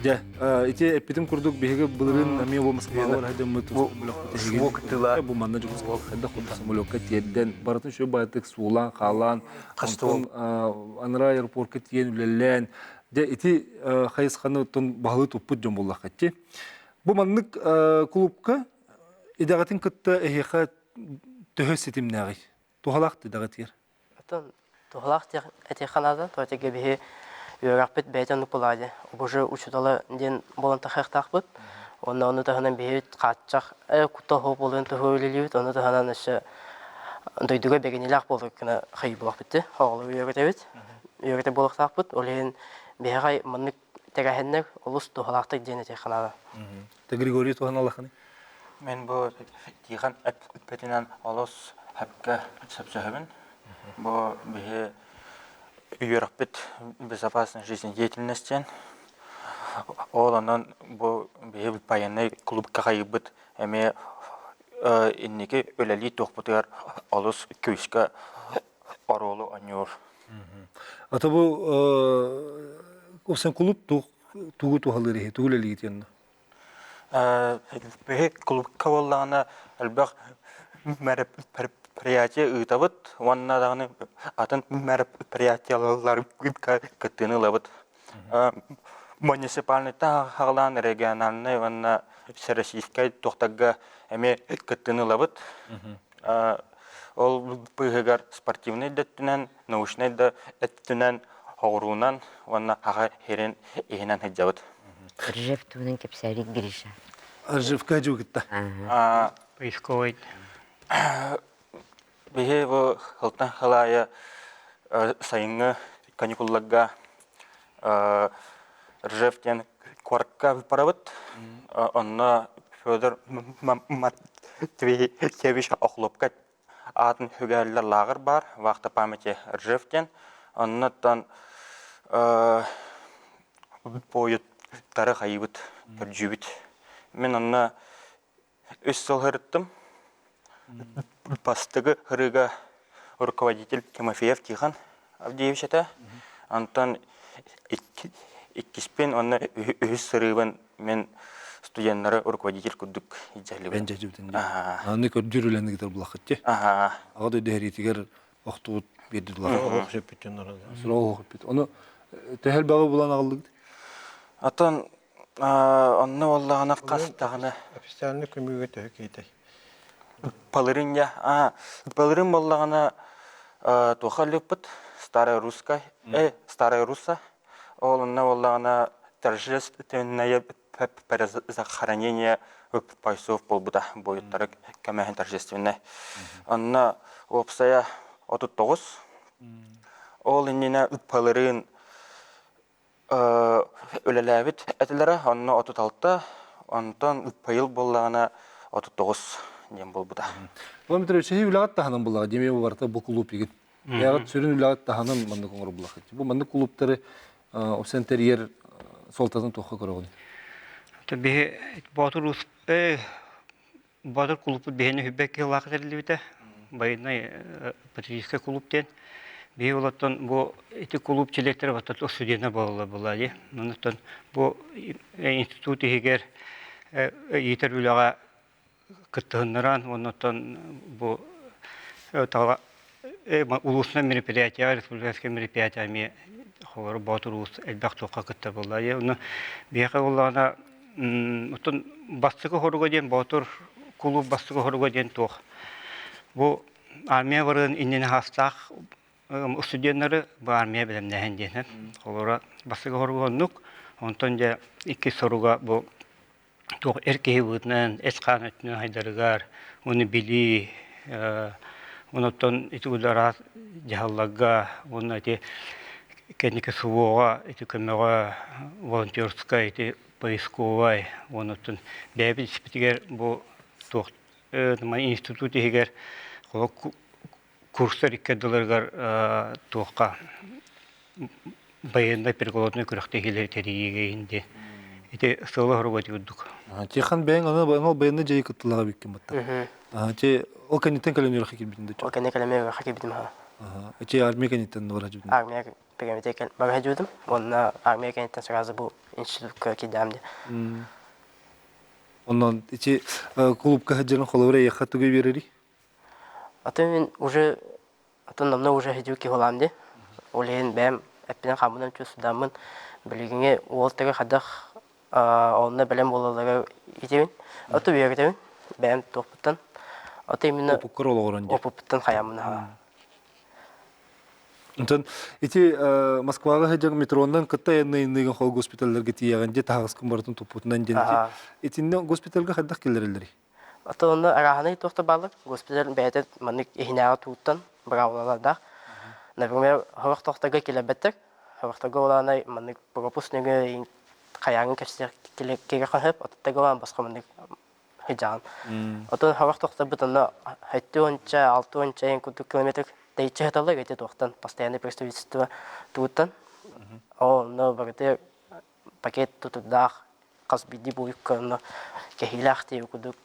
Дьэ, ити эппитим курдук биһиги былырыын эмиэ бу Москваҕа барар дьоммут бу бу манна Дьокуускайга хайдах курдук самолекка тиэрдэн барытын үчүгэй баҕайытык суулаан хаалаан онтон анараа аэропортка тиийэн үлэлээн дьэ ити хайысханы оттон баһылыы туппут дьон буоллахха ити. Бу маннык клубка Идэҕитин кытта эһиэхэ төһө ситимнээҕий? Туһалаах идэҕитигэр? Оттон туһалаах этиэххэ наада. То этигэ биһи үөрэхпит бэйэтэ оннук буолаа дии. Обожаю учуутала диэн буолан тахыахтаахпыт. Онно ону таһынан биһи хааччах куттал суох буолуон туһугар үлэлиибит. Ону таһынан өссө дойдуга бэгинилээх буолар гына хайыы буолуохпут дии. Оҕолору үөрэтэбит. Үөрэтэ буолуохтаахпыт. Ол иһин биһиэхэ маннык тэгэһиннэр олус туһалаахтык диэн этиэххэ наада. Ты Григорий туһаналахыный? Мин бу Тихон эппитинэн олус сөпкө сөпсөһөбүн. Бу биһи үөрэхпит безопасной жизнедеятельность диэн. Ол онон бу биһи военный клубка хайыыбыт эмиэ инники үлэлии туохпутугар олус күүскэ оруолу оонньуур. Ата бу усан клуб тугу туһалыыр иһи, тугу үлэлиигит онно? Биһи клубка буоллаҕына элбэх мероприятие ыытабыт уонна даҕаны атын мероприятиелар кыттыыны ылабыт. Муниципальныйтан аҕалаан региональнай уонна всероссийскай туохтарга эмиэ кыттыыны ылабыт. Ол быыһыгар спортивнай да өттүнэн, научнай да өттүнэн оҕуруунан уонна аҕа иһин иһинэн сылдьабыт. Ржев туһунан кэпсээрик Гриша. Ржевка дьугутта. Поисковый. Биһи бу сылтан сыл аайы сайыҥҥы каникулларга Ржев диэн куоракка барабыт. Онно Федор Матвеевич Охлопка аатын сүгээллэр лааҕыр баар, вахта памяти Ржев диэн. Оннуттан буойуттары хайыыбыт, көрдүүбүт. Мин онно үс сыл сырыттым. Бастакы ырыга руководитель Тимофеев Тихон Авдеевич этэ. Онтон иккиспин уонна үһүс сырыыбын мин студеннары руководитель курдук илдьэлибин. Бен Аны көрдүүр үлэни кытар булахыт ти. Аҕа дойду сэриитигэр охтубут биэрди дулар. Олох сөппүттэн Суроҕу сөппүт. Ону төһөл баҕы булан аҕаллыгыт? Атын онно буоллаҕына хас даҕаны Официальный көмүүгэ төһө киитэй? Палырын я Палырын буоллаҕына туоха өлүппүт Старая Русская Старая Русса ол онно буоллаҕына торжественное перезахоронение бойцов буолбута буойуттары көмөһүн торжественное онно уопсайа 39 ол иннинэ Палырын Үлэлээбит этилэрэ, онно 36, онтон быйыл буоллаҕына 39 диэн буолбута. Владимир Петрович, эһи үлэҕит таһынан буллаҕа, дьиэ барыта бу кулууп игин. Яҕыт сүрүн үлэҕит таһынан маннык оҥорбулахыт. Бу маннык кулууптары обсен тэрийэр суолтатын туохха көрөҕүн? Биһи Боотур уус Боотур кулууппут биһиэнэ хүббэк кыһылаах тэриллибитэ. Байынай патриотическай кулууп диэн. Биһи олортон бу ити кулууп чилиэттэрэ баттат студеннар буолаллар буолла дии. Оннуттан бу институт иһигэр иитэр үлэҕэ кыттыһыннаран, оннуттан бу улуусунан мероприятияҕа, республиканскай мероприятия эмиэ холобура Боотур уус элбэх туохха кыттар буолла дии. Онно биһиэхэ буоллаҕына Оттон бастакы хоруга диэн Боотур кулууп бастакы хоруга диэн туох? Бу армия барыан иннинэ хаастаах студеннары бу армия бэлэмнээһин диэн. Холобура бастакы хоруга оннук, онтон дьэ иккис соруга бу туох эр киһи быһыытынан эт-хаан өттүнэн хайдарыгар, уонна билии, онуттан ити араас дьаһалларга уонна ити кэнники СВО-ҕа ити көмөҕө волонтерскай ити поисковай уонна бэйэбит испитигэр бу туох институт иһигэр курстар икки ардыларыгар туохха байыаннай прикладной күрэхтэһиилэри тэрийиигэ иһин диэн ити сыала-соруга ити курдук. Тихон бэйэҥ аны ол байыаннай дьайыы кыттыылаах эбиккин батта. Ти ол кэнниттэн кэлэн үөрэххэ киирбитин да Ол кэннэ кэлэн үөрэххэ киирбитим аха. Ити армия кэнниттэн бара дьубутум. Армия кэнниттэн бара дьубутум. Уонна армия кэнниттэн сразу бу институтка киирдэм дии. Онон ити клубка сылдьарын холобура эйиэхэ тугу биэрэрий? Атын мин уже атын намна уже хидүү киһи дии. Ол иһин бэйэм эппинэн хааммынан чувствуйдааммын билигиҥи уол тэгэ хайдах онно бэлэм буолаллара итибин. Аты үөрэтэбин бэйэм туохпуттан. Аты именно Опуккар олоҕуран дии. Опуппуттан хайааммын аха. Онтон ити Москваҕа сылдьан метронан кытта айанныйыныгын хол госпиталларга тиийэҕин дии таһаҕаскын барытын туппутунан диэн итиннэ госпитальга хайдах киллэрэллэрий? Ата онно арааһынай туох да бааллар. Госпиталь бэйэтэ маннык иһинээҕи тууттан быраабылалардаах. Например, сорох тохторго килэрбэттэр. Сорохторго улаанай маннык пропуск нөҥүө хайааҥҥын кэпсиэх кире хаһып, отуттарга улаан босхо маннык сыдьаҕын. Отон сорох тохторбут онно 70-ча, 60-ча эҥин курдук километр тэйиччи сыталлар ити туохтан постоянное представительство тууттан. Ол онно барыта пакет тутурдаах хас биирдии буойукка онно кэһиилээх диэби курдук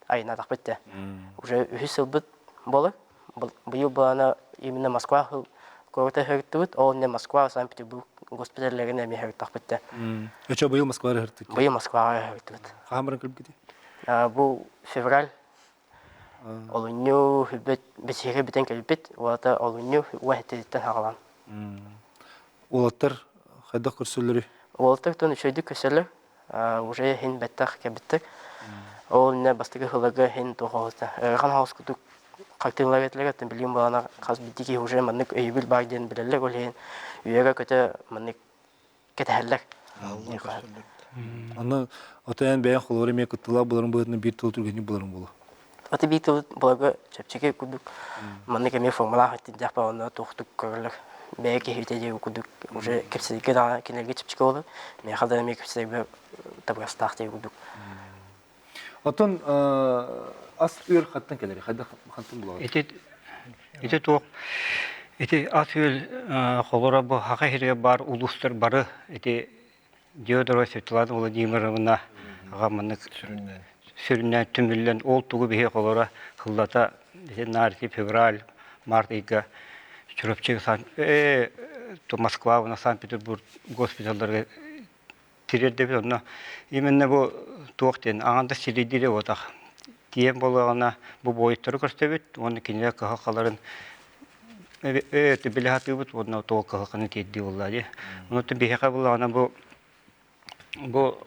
айаннаатахпыт да. Уже үһүс сылбыт буолар. Быйыл былаана именно Москва куората сырыттыбыт. Ол иннинэ Москва, Санкт-Петербург госпиталларын эмиэ сырыттахпыт да. Өчө быйыл Москваҕа сырыттык. Быйыл Москваҕа сырыттыбыт. Хаһан баран кэлбиккитий? Бу февраль олунньу хүлбэт бэсиһигэ бүтэн кэлбит. Уолата олунньу уон сэттэтиттэн саҕалаан. Уолаттар хайдах көрсөллөрүй? Уолаттар тон үчүгэйдик көрсөллөр. Уже иһин бэттэх кэбиттик. Ол иннэ бастакы сылларга иһин туох оҕуста. Ыарахан хаос курдук хартыылар этилэр, оттон билигин буолана хас биирдии киһи уже маннык өйөбүл баар диэн билэллэр, ол иһин үөрэ-көтө маннык кэтэһэллэр. Аны отойон бэйэҥ холобур эмиэ кыттыылаах буларын быһыытынан биир тылы түргэнник буларын буолуо. Аты биир тылы буларга чэпчэки курдук маннык эмиэ формалаах иттиндээх онно туохтук көрөллөр. Бэйэ киһитэ диэн курдук уже кэпсэтэргэ даҕаны кинилэргэ чэпчэки буолар. Миэхэ да эмиэ кэпсэтэргэ табыгастаах диэн курдук. Оттон ас үөл хантан кэлэр? Хайдах хантан булаҕыт? Ити ити туох ити ас үөл холоро бу Саха сиригэр баар улуустар бары ити Диодорова Светлана Владимировна Аҕа маннык сүрүннээн түмүллэн ол тугу биһи холоро хыллата наар февраль, март ыйга Чурапчы Москва уонна Санкт-Петербург госпиталларга тириэрдэбит онно именно бу туох диэн аҥанда сирийдири уотах тиийэн буоллаҕына бу буойуттары көрсөбүт уонна кинилэр кыһалҕаларын билэ сатыыбыт уонна туох кыһалҕаны тиэрдии буолла дии. Онон биһиэхэ буоллаҕына бу бу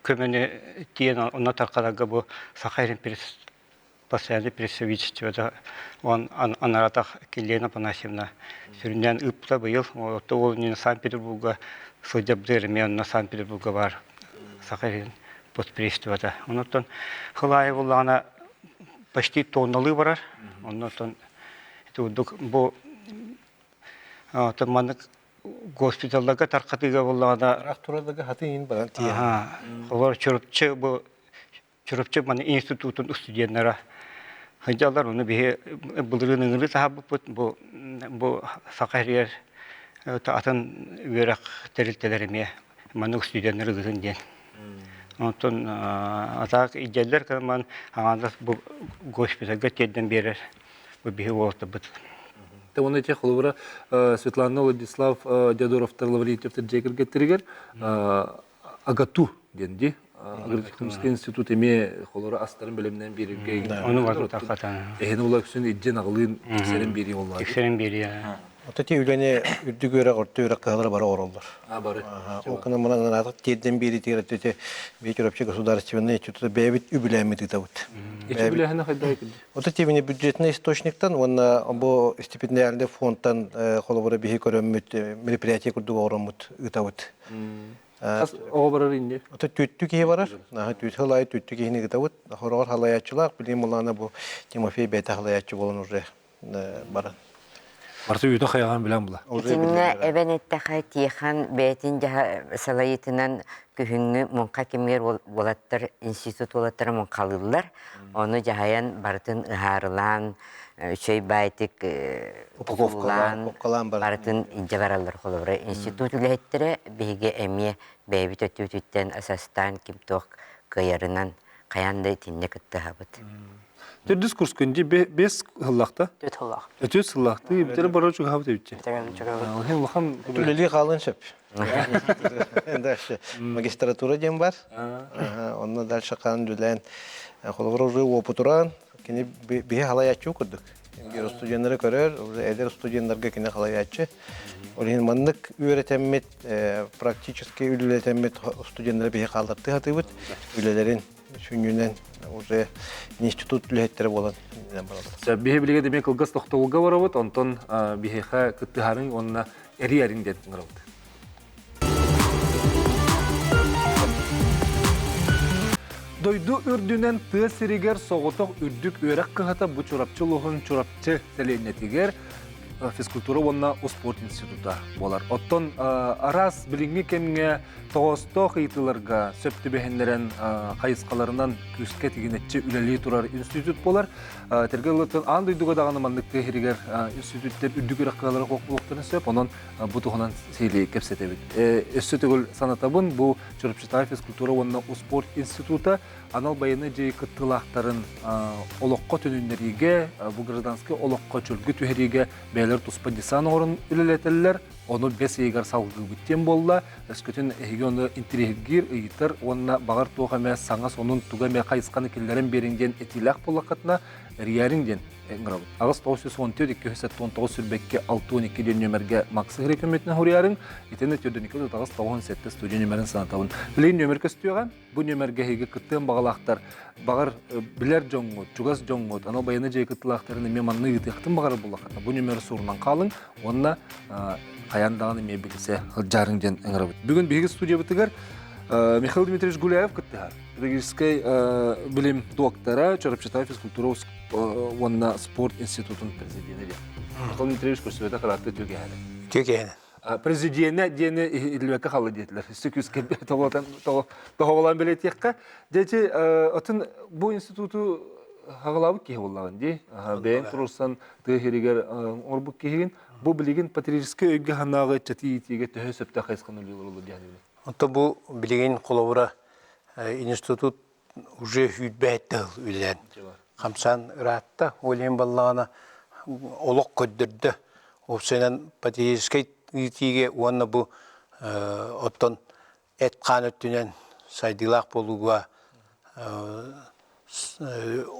көмөнү тиийэн онно тарҕатарга бу Саха постоянный представительствода он анаратах Елена Афанасьевна сүрүннээн ыыппыта быйыл отто ол иннинэ Санкт-Петербурга сылдьабытыгар эмиэ онно Санкт-Петербурга баар Саха сирин постпредствота. Онуттан хыл аайы буллаҕына почти тонналыы барар. Оннуттан ити курдук бу маннык госпиталларга тархатыыга буллаҕына Ыраах турарга хатын иин баран тиийэн. Олор Чурапчы бу Чурапчы маны институтун студеннара сылдьаллар. Ону биһи былырыын ыҥырыы таһаарбыппыт. Бу бу Саха сиригэр атын үөрэх тэрилтэлэр эмиэ маннык студеннар ыытын диэн. Онтон атаак илдьэллэр кырман аҥаардас бу госпитальга тиэрдэн биэрэр бу биһи уолаттарбыт. Те оны те холобура Светлана Владислав Диодоровтар Лаврентьевтар дьиэ кэргэттэригэр АГАТУ диэн дии. Агротехнический институт эмиэ холоро астарын бэлэмнээн биэрэргэ Ону барыта таххата. Эһини ула үксүн иддьин аҕылыын тиксэрэн биэрии боллаа. Тиксэрэн биэрии. Ото ти үлэни үрдүк үөрэх орто үөрэх кыһалара бары оҥороллор. А бары. Ол гынан мунан анаатык тиэрдэн биэриитигэр өттүтэ биир вообще государственный института бэйэбит үбүлээммит ыытабыт. Ити үбүлээһинэ хайдах Ото тибини бюджетный источниктан уонна бу стипендиальный фондтан холобура биһи көрөммүт мероприятие курдук оҥороммут ыытабыт. Хас оҕо барар инни? Ото түттү киһи барар. Наһа түт халай түттү киһини ыытабыт. Хороҕор халаяччылаах билим булаана бу Тимофей бэйэтэ халаяччы болон уже баран. Барыта үүтэ хайаҕан билэн була. Итиннэ эбэн эттэхэ Тихон бэйэтин салайыытынан күһүҥҥү муҥха кэмигэр уолаттар институт уолаттара муҥхалыыллар. Ону дьаһайан барытын ыһаарылаан, үчүгэй баайтык укулаан барытын илдьэ бараллар холобура. Институт үлэһиттэрэ биһиги эмиэ бэйэбит өттүбүтүттэн асастаан ким туох кыайарынан хайаан да итиннэ кыттыһабыт. Төрдүс курс күнди бес сыллахта. Төрт сыллах. Өтүс сыллахты битере бара чугаһабыт эбитчи. Чугаһабыт. Улахан үлэлии хаалын сөп. Дальше магистратура диэн бар. Онно дальше хаан үлээн холобур уже уопутуран кини биһи халаяччы курдук. Биир студеннары көрөр, уже эдэр студеннарга кини халаяччы. Ол иһин маннык үөрэтэммит, практически үлэлэтэммит студеннары биһи хааллартыы хатыыбыт үлэлэрин сүнньүнэн уже институт үлэһиттэрэ буолан бараллар. Биһи билигэ демек кылгас тохтобулга барабыт, онтон биһиэхэ кыттыһарыҥ уонна эрийэриҥ диэн ыҥырабыт. Дойду үрдүнэн тыа сиригэр соҕотох үрдүк үөрэх кыһата бу Чурапчы улууһун Чурапчы сэлиэнньэтигэр физкультура уонна успуорт института буолар. Оттон араас билиҥҥи кэмҥэ тоҕоостоох ыйытыыларга сөп түбэһиннэрэн хайысхаларынан күүскэ тигинэччи үлэлии турар институт буолар. Тэргэ ылыттан аан дойдуга даҕаны маннык тыа сиригэр институттар үрдүк үөрэх кыһалара буолуохтарын сөп. Онон бу туһунан сиһилии кэпсэтэбит. Өссө төгүл санатабын, бу Чурапчытааҕы физкультура уонна успуорт института анал байыаннай дьайыы кыттыылаахтарын олоххо төнүннэриигэ, бу гражданскай олоххо чөлгө түһэриигэ бэйэлэр туспа десант оҥорон үлэлэтэллэр. Ону бэс ыйыгар салгыыбыт диэн буолла. Өскөтүн эһиги ону интириэһиргиир, ыйытар уонна баҕар туох эмэ саҥа сонун туга эмэ хайысханы киллэрэн биэриҥ диэн этиилээх буоллаххытына, эрийээриҥ диэн ыҥырабыт. 8 914 279 сүүрбэккэ 62 диэн нүөмэргэ Макс Ыһырый көмөтүнэн суруйарыҥ. Итиннэ 4 8 97 студия нүөмэрин санатабын. Билигин нүөмэр көстүөҕэ. Бу нүөмэргэ эһиги кыттыан баҕалаахтар, баҕар билэр дьоҥҥут, чугас дьоҥҥут, анал байыаннай дьайыы кыттыылаахтарын эмиэ манна ыытыахтын баҕарар буоллаххытына, бу нүөмэр суорунан хаалыҥ уонна хайаан даҕаны эмиэ билсэ сылдьаарыҥ диэн ыҥырабыт. Бүгүн биһиги студиябытыгар Михаил Дмитриевич Гуляев кыттыһар. Педагогическай билим доктора, Чурапчытааҕы физкультура уонна спорт институтун президенэ диэн. Михаил Дмитриевич көрсүбэтэ кыраатты түгэһэрэ. Түгэһэрэ. Президенэ диэни иһиллибэккэ хаалла диэтилэр. Өссө күүскэ тоһоҕолоон бэлиэтиэххэ. Дьэ, атын бу институту хаҕалаабыт киһи буоллаҕын дии. Бэйэҥ туруорсан тыа сиригэр оҥорбут киһигин. Бу билигин патриотическай өйгө-санааҕа ыччаты иитиигэ төһө сөптөөх хайысханы үлэлиир диэн Онто бу билигин холобура институт уже сүүрбэһиттэ сыл үлэлээн хамсаан ыраатта. Ол иһин баллаҕана олох көрдөрдө. Уопсайынан патриотическай иитиигэ уонна бу оттон эт-хаан өттүнэн сайдыылаах буолууга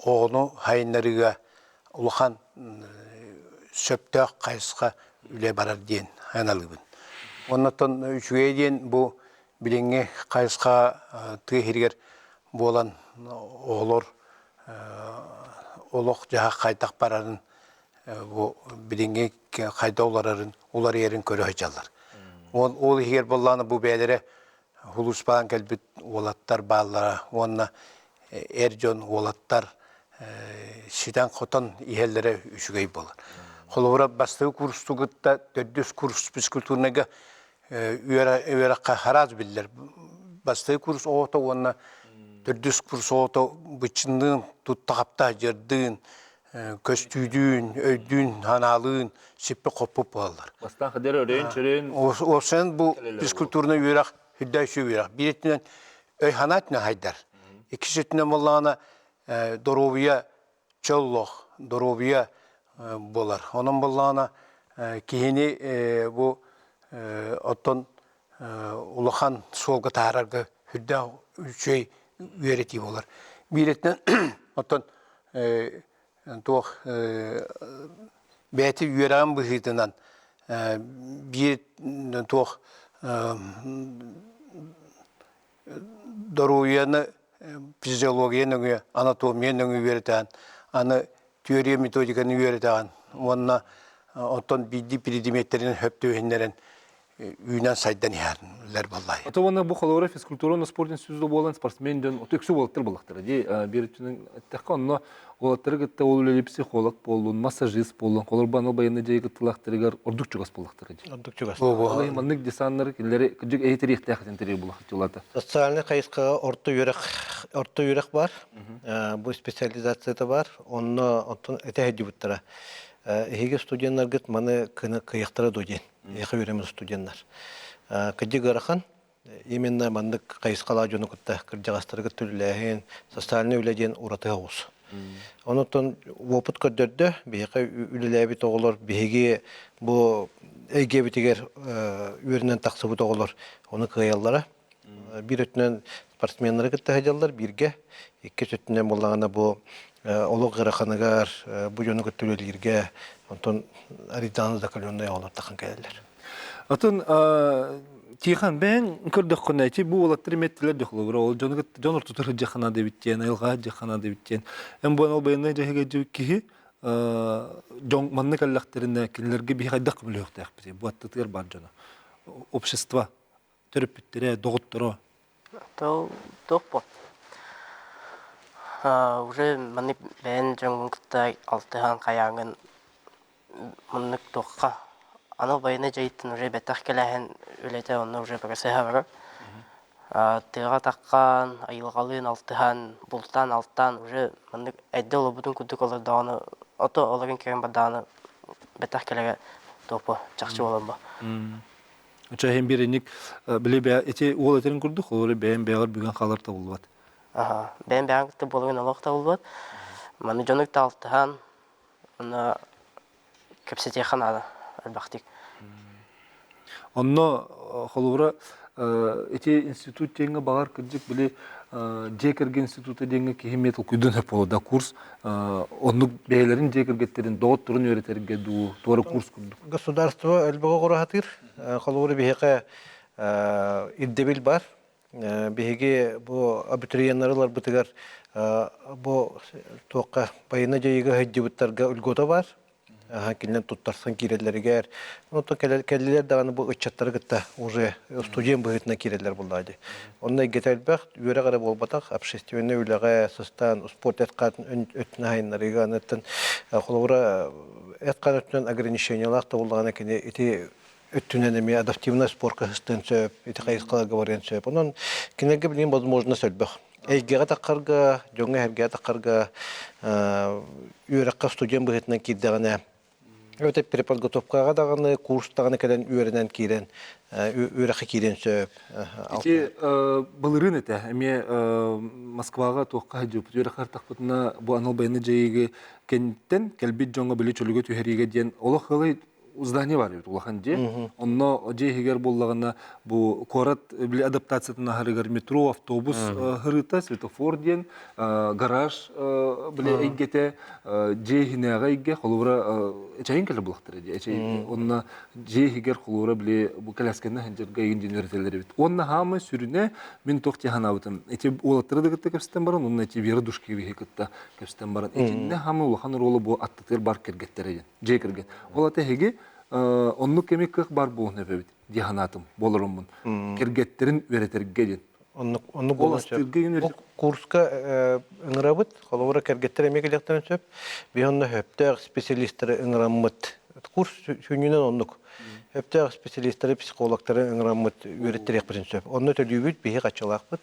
оҕону сайыннарыыга улахан сөптөөх хайысха үлэ барар диэн аналыыбын. Оннуттан үчүгэй диэн бу билиҥҥи хайысха тыа иһигэр буолан оҕолор олох-дьаһах хайдах барарын бу билиҥҥи хайдах уларарын уларыйарын көрө сылдьаллар. Ол, ол иһигэр буоллаҕына бу бэйэлэрэ хулуспаан кэлбит уолаттар бааллара уонна эр дьон уолаттар ситэн-хотон иһэллэрэ үчүгэй буолар. Холобура, бастакы курсту кытта төрдүс курс физкультурнайга үөрэххэ араас биллэр. Бастакы курс оҕото уонна төрдүс курс оҕото быччынныын тутта-хапта дьардыын, көстүүдүүн, өйдүүн, ханаалыын сиппит-хоппут буолаллар. Бастаан хадер өрөйүн-чөрөйүн Уопсайынан бу физкультурнай үөрэх үрдэ үчүгэй үөрэх. Биир өттүнэн өй-санаа өттүнэн хайдар. Иккис өттүнэн буоллаҕына доруобуйа чөл олох, доруобуйа буолар. Онон буоллаҕына киһини бу оттон улахан суолга таһаарарга үрдээх үчүгэй үөрэтии буолар. Биир өттүнэн оттон туох бэйэтэ үөрэҕин быһыытынан биир туох доруобуйаны физиология нөҥүө анатомия нөҥүө үөрэтэҕин аны теория методиканы үөрэтэҕин уонна оттон биирдии предметтэрин сөп түбэһиннэрэн үүнэн сайдан иһэллэр буоллай. Ото уонна бу холобура физкультура уонна спорт института буолан спортсмен дьон ото үксү уолаттар буоллахтара дии биир өттүнэн эттэххэ онно уолаттары кытта ол үлэлиир психолог буоллун массажист буоллун холобура анал байыаннай дьайыы кыттыылаахтарыгар ордук чугас буоллахтара дии. Ордук чугас. Ол иһин маннык десаннары кинилэри кырдьык эһитэриэхтээх этин тэрийэр буоллахтар. Социальнай хайысхаҕа орто үөрэх орто үөрэх бар. Бу специализацията бар. Онно оттон этэ сылдьыбыттара. Эһиги студеннаргыт маны кыйахтара дуо диэн. Эһиэхэ үөрэммит студеннар. Кырдьык ыарахан. Именно маннык хайысхалаах дьону кытта кырдьаҕастары кытта үлэлээһин, социальнай үлэ диэн ураты оҕус. Онон опыт көрдөрдө, биһиэхэ үлэлээбит оҕолор, биһиги бу эйгэбитигэр үөрэнэн тахсыбыт оҕолор ону кыайаллара. Биир өттүнэн спортсменнары кытта сылдьаллар бииргэ, иккис өттүнэн буоллаҕына бу олох ыараханыгар бу дьону кытта үлэлииргэ, онтон арыйдааны закаленные оҕолор тахан кэлэллэр. Атын Тихон бэйэҥ көрдөххүнэ ити бу уолаттар эмиэттилэр дохлугура ол дьону кытта дьон ортотугар сылдьыаххына дэбит диэн айылҕа сылдьыаххына дэбит диэн эн буон ол байыаннай дьаһыга киһи дьон манна кэллэхтэринэ кинилэргэ биһи хайдах көмөлөһүөхтээхпитий бу аттытыгар баар дьоно общество төрөппүттэрэ доҕотторо Тыл туох бу? Уже маннык бэйэн дьоҥҥун кытта алтыһан хайааҥҥын маннык туохха анал байыаннай дьайыыттан уже бэттэх кэлээһин үлэтэ онно уже процеһа барар. Тыаҕа таххан, айылҕалыын алтыһан, бултаан алтаан уже маннык эрдэ олорбутун курдук олордоҕуна ото олорон кэлэн бардаҕына бэттэх кэлэрэ туох бу чахчы буолан бу. Чэһин бириник били бэ ити уол этэрин курдук олору бэйэм бэйэҕэр бүгэн хаалар табыллыбат. Аха, бэйэм бэйэҕэр кытта буоларын олох табыллыбат. Маны дьону кытта алтыһан, онно кэпсэтиэххэ наада элбэхтик. Онно холобура ити институт диэҥҥэ баҕар кырдьык били дьиэ кэргэн института диэҥҥэ киһи эмиэ толкуйдуон сөп буолуо да курс оннук бэйэлэрин дьиэ кэргэттэрин доҕотторун үөрэтэргэ дуу туора курс курдук. Государство элбэҕи оҕураһатыыр. Холобура биһиэхэ ирдэбил бар. Биһиги бу абитуриеннары ыларбытыгар бу туохха байыаннай дьайыыга сылдьыбыттарга льгота бар. Кинилэр туттарсан киирэллэригэр, оттон кэллилэр даҕаны бу ыччаттары кытта уже студент быһыытынан киирэллэр буоллаҕа дии. Онно эйгэтэ элбэх, үөрэх эрэ буолбатах, общественнай үлэҕэ сыстаан, спорт эт-хаан өттүн аһайыннарыыга, аныттан холобура эт-хаан өттүнэн ограничениелаах да буоллаҕына кини ити өттүнэн эмиэ адаптивнай спорка сыстыан сөп, ити хайысхаларга барыан сөп. Онон кинилэргэ билигин возможность элбэх. Эйгэҕэ таххарга, дьоҥҥо-эһэргэҕэ таххарга үөрэххэ студент быһыытынан киирдэҕинэ, эбэтэр переподготовкаҕа даҕаны, курс даҕаны кэлэн үөрэнэн киирэн Үөрэххэ киирэн сөп. Ити былырыын этэ. Эмиэ Москваҕа туохха сылдьыбыппыт үөрэххэ артахпытына бу анал байыаннай дьайыыга кэнниттэн кэлбит дьоҥҥо били чөлүгө түһэриигэ диэн олох ылай здание бар эбит улахан дьиэ. Онно дьиэ иһигэр буоллаҕына бу куорат били адаптациятын аһарыгар метро, автобус хырыыта, светофор диэн гараж били эйгэтэ дьиэ иһинээҕи эйгэ холобура эчэйин кэлэ булахтара дии. Эчэй онно дьиэ иһигэр холобура били бу кэлээскэннэ сылдьарга игин диэн үөрэтэллэр эбит. Уонна хаамай сүрүнэ мин туох дии санаабытым ити уолаттары да кытта кэпсэтэн баран уонна ити Вера Душкевиһи кытта кэпсэтэн баран итиннэ хаамай улахан оруолу бу аттытыгар бар кэргэттэрэ диэн дьиэ кэргэн. Ол ата эһиги оннук кэми кыах бар буолуон эбэбит дии санаатым буоларыммын. Кэргэттэрин үөрэтэргэ диэн. Оннук оннук буолуон сөп. Бу курска ыҥырабыт. Холобура кэргэттэр эмиэ кэлиэхтэрин сөп. Биһи онно сөптөөх специалистары ыҥыраммыт. Курс сүнньүнэн оннук. Сөптөөх специалистары, психологтары ыҥыраммыт үөрэттэриэхпитин сөп. Онно төлүүбүт, биһи хаччылаахпыт.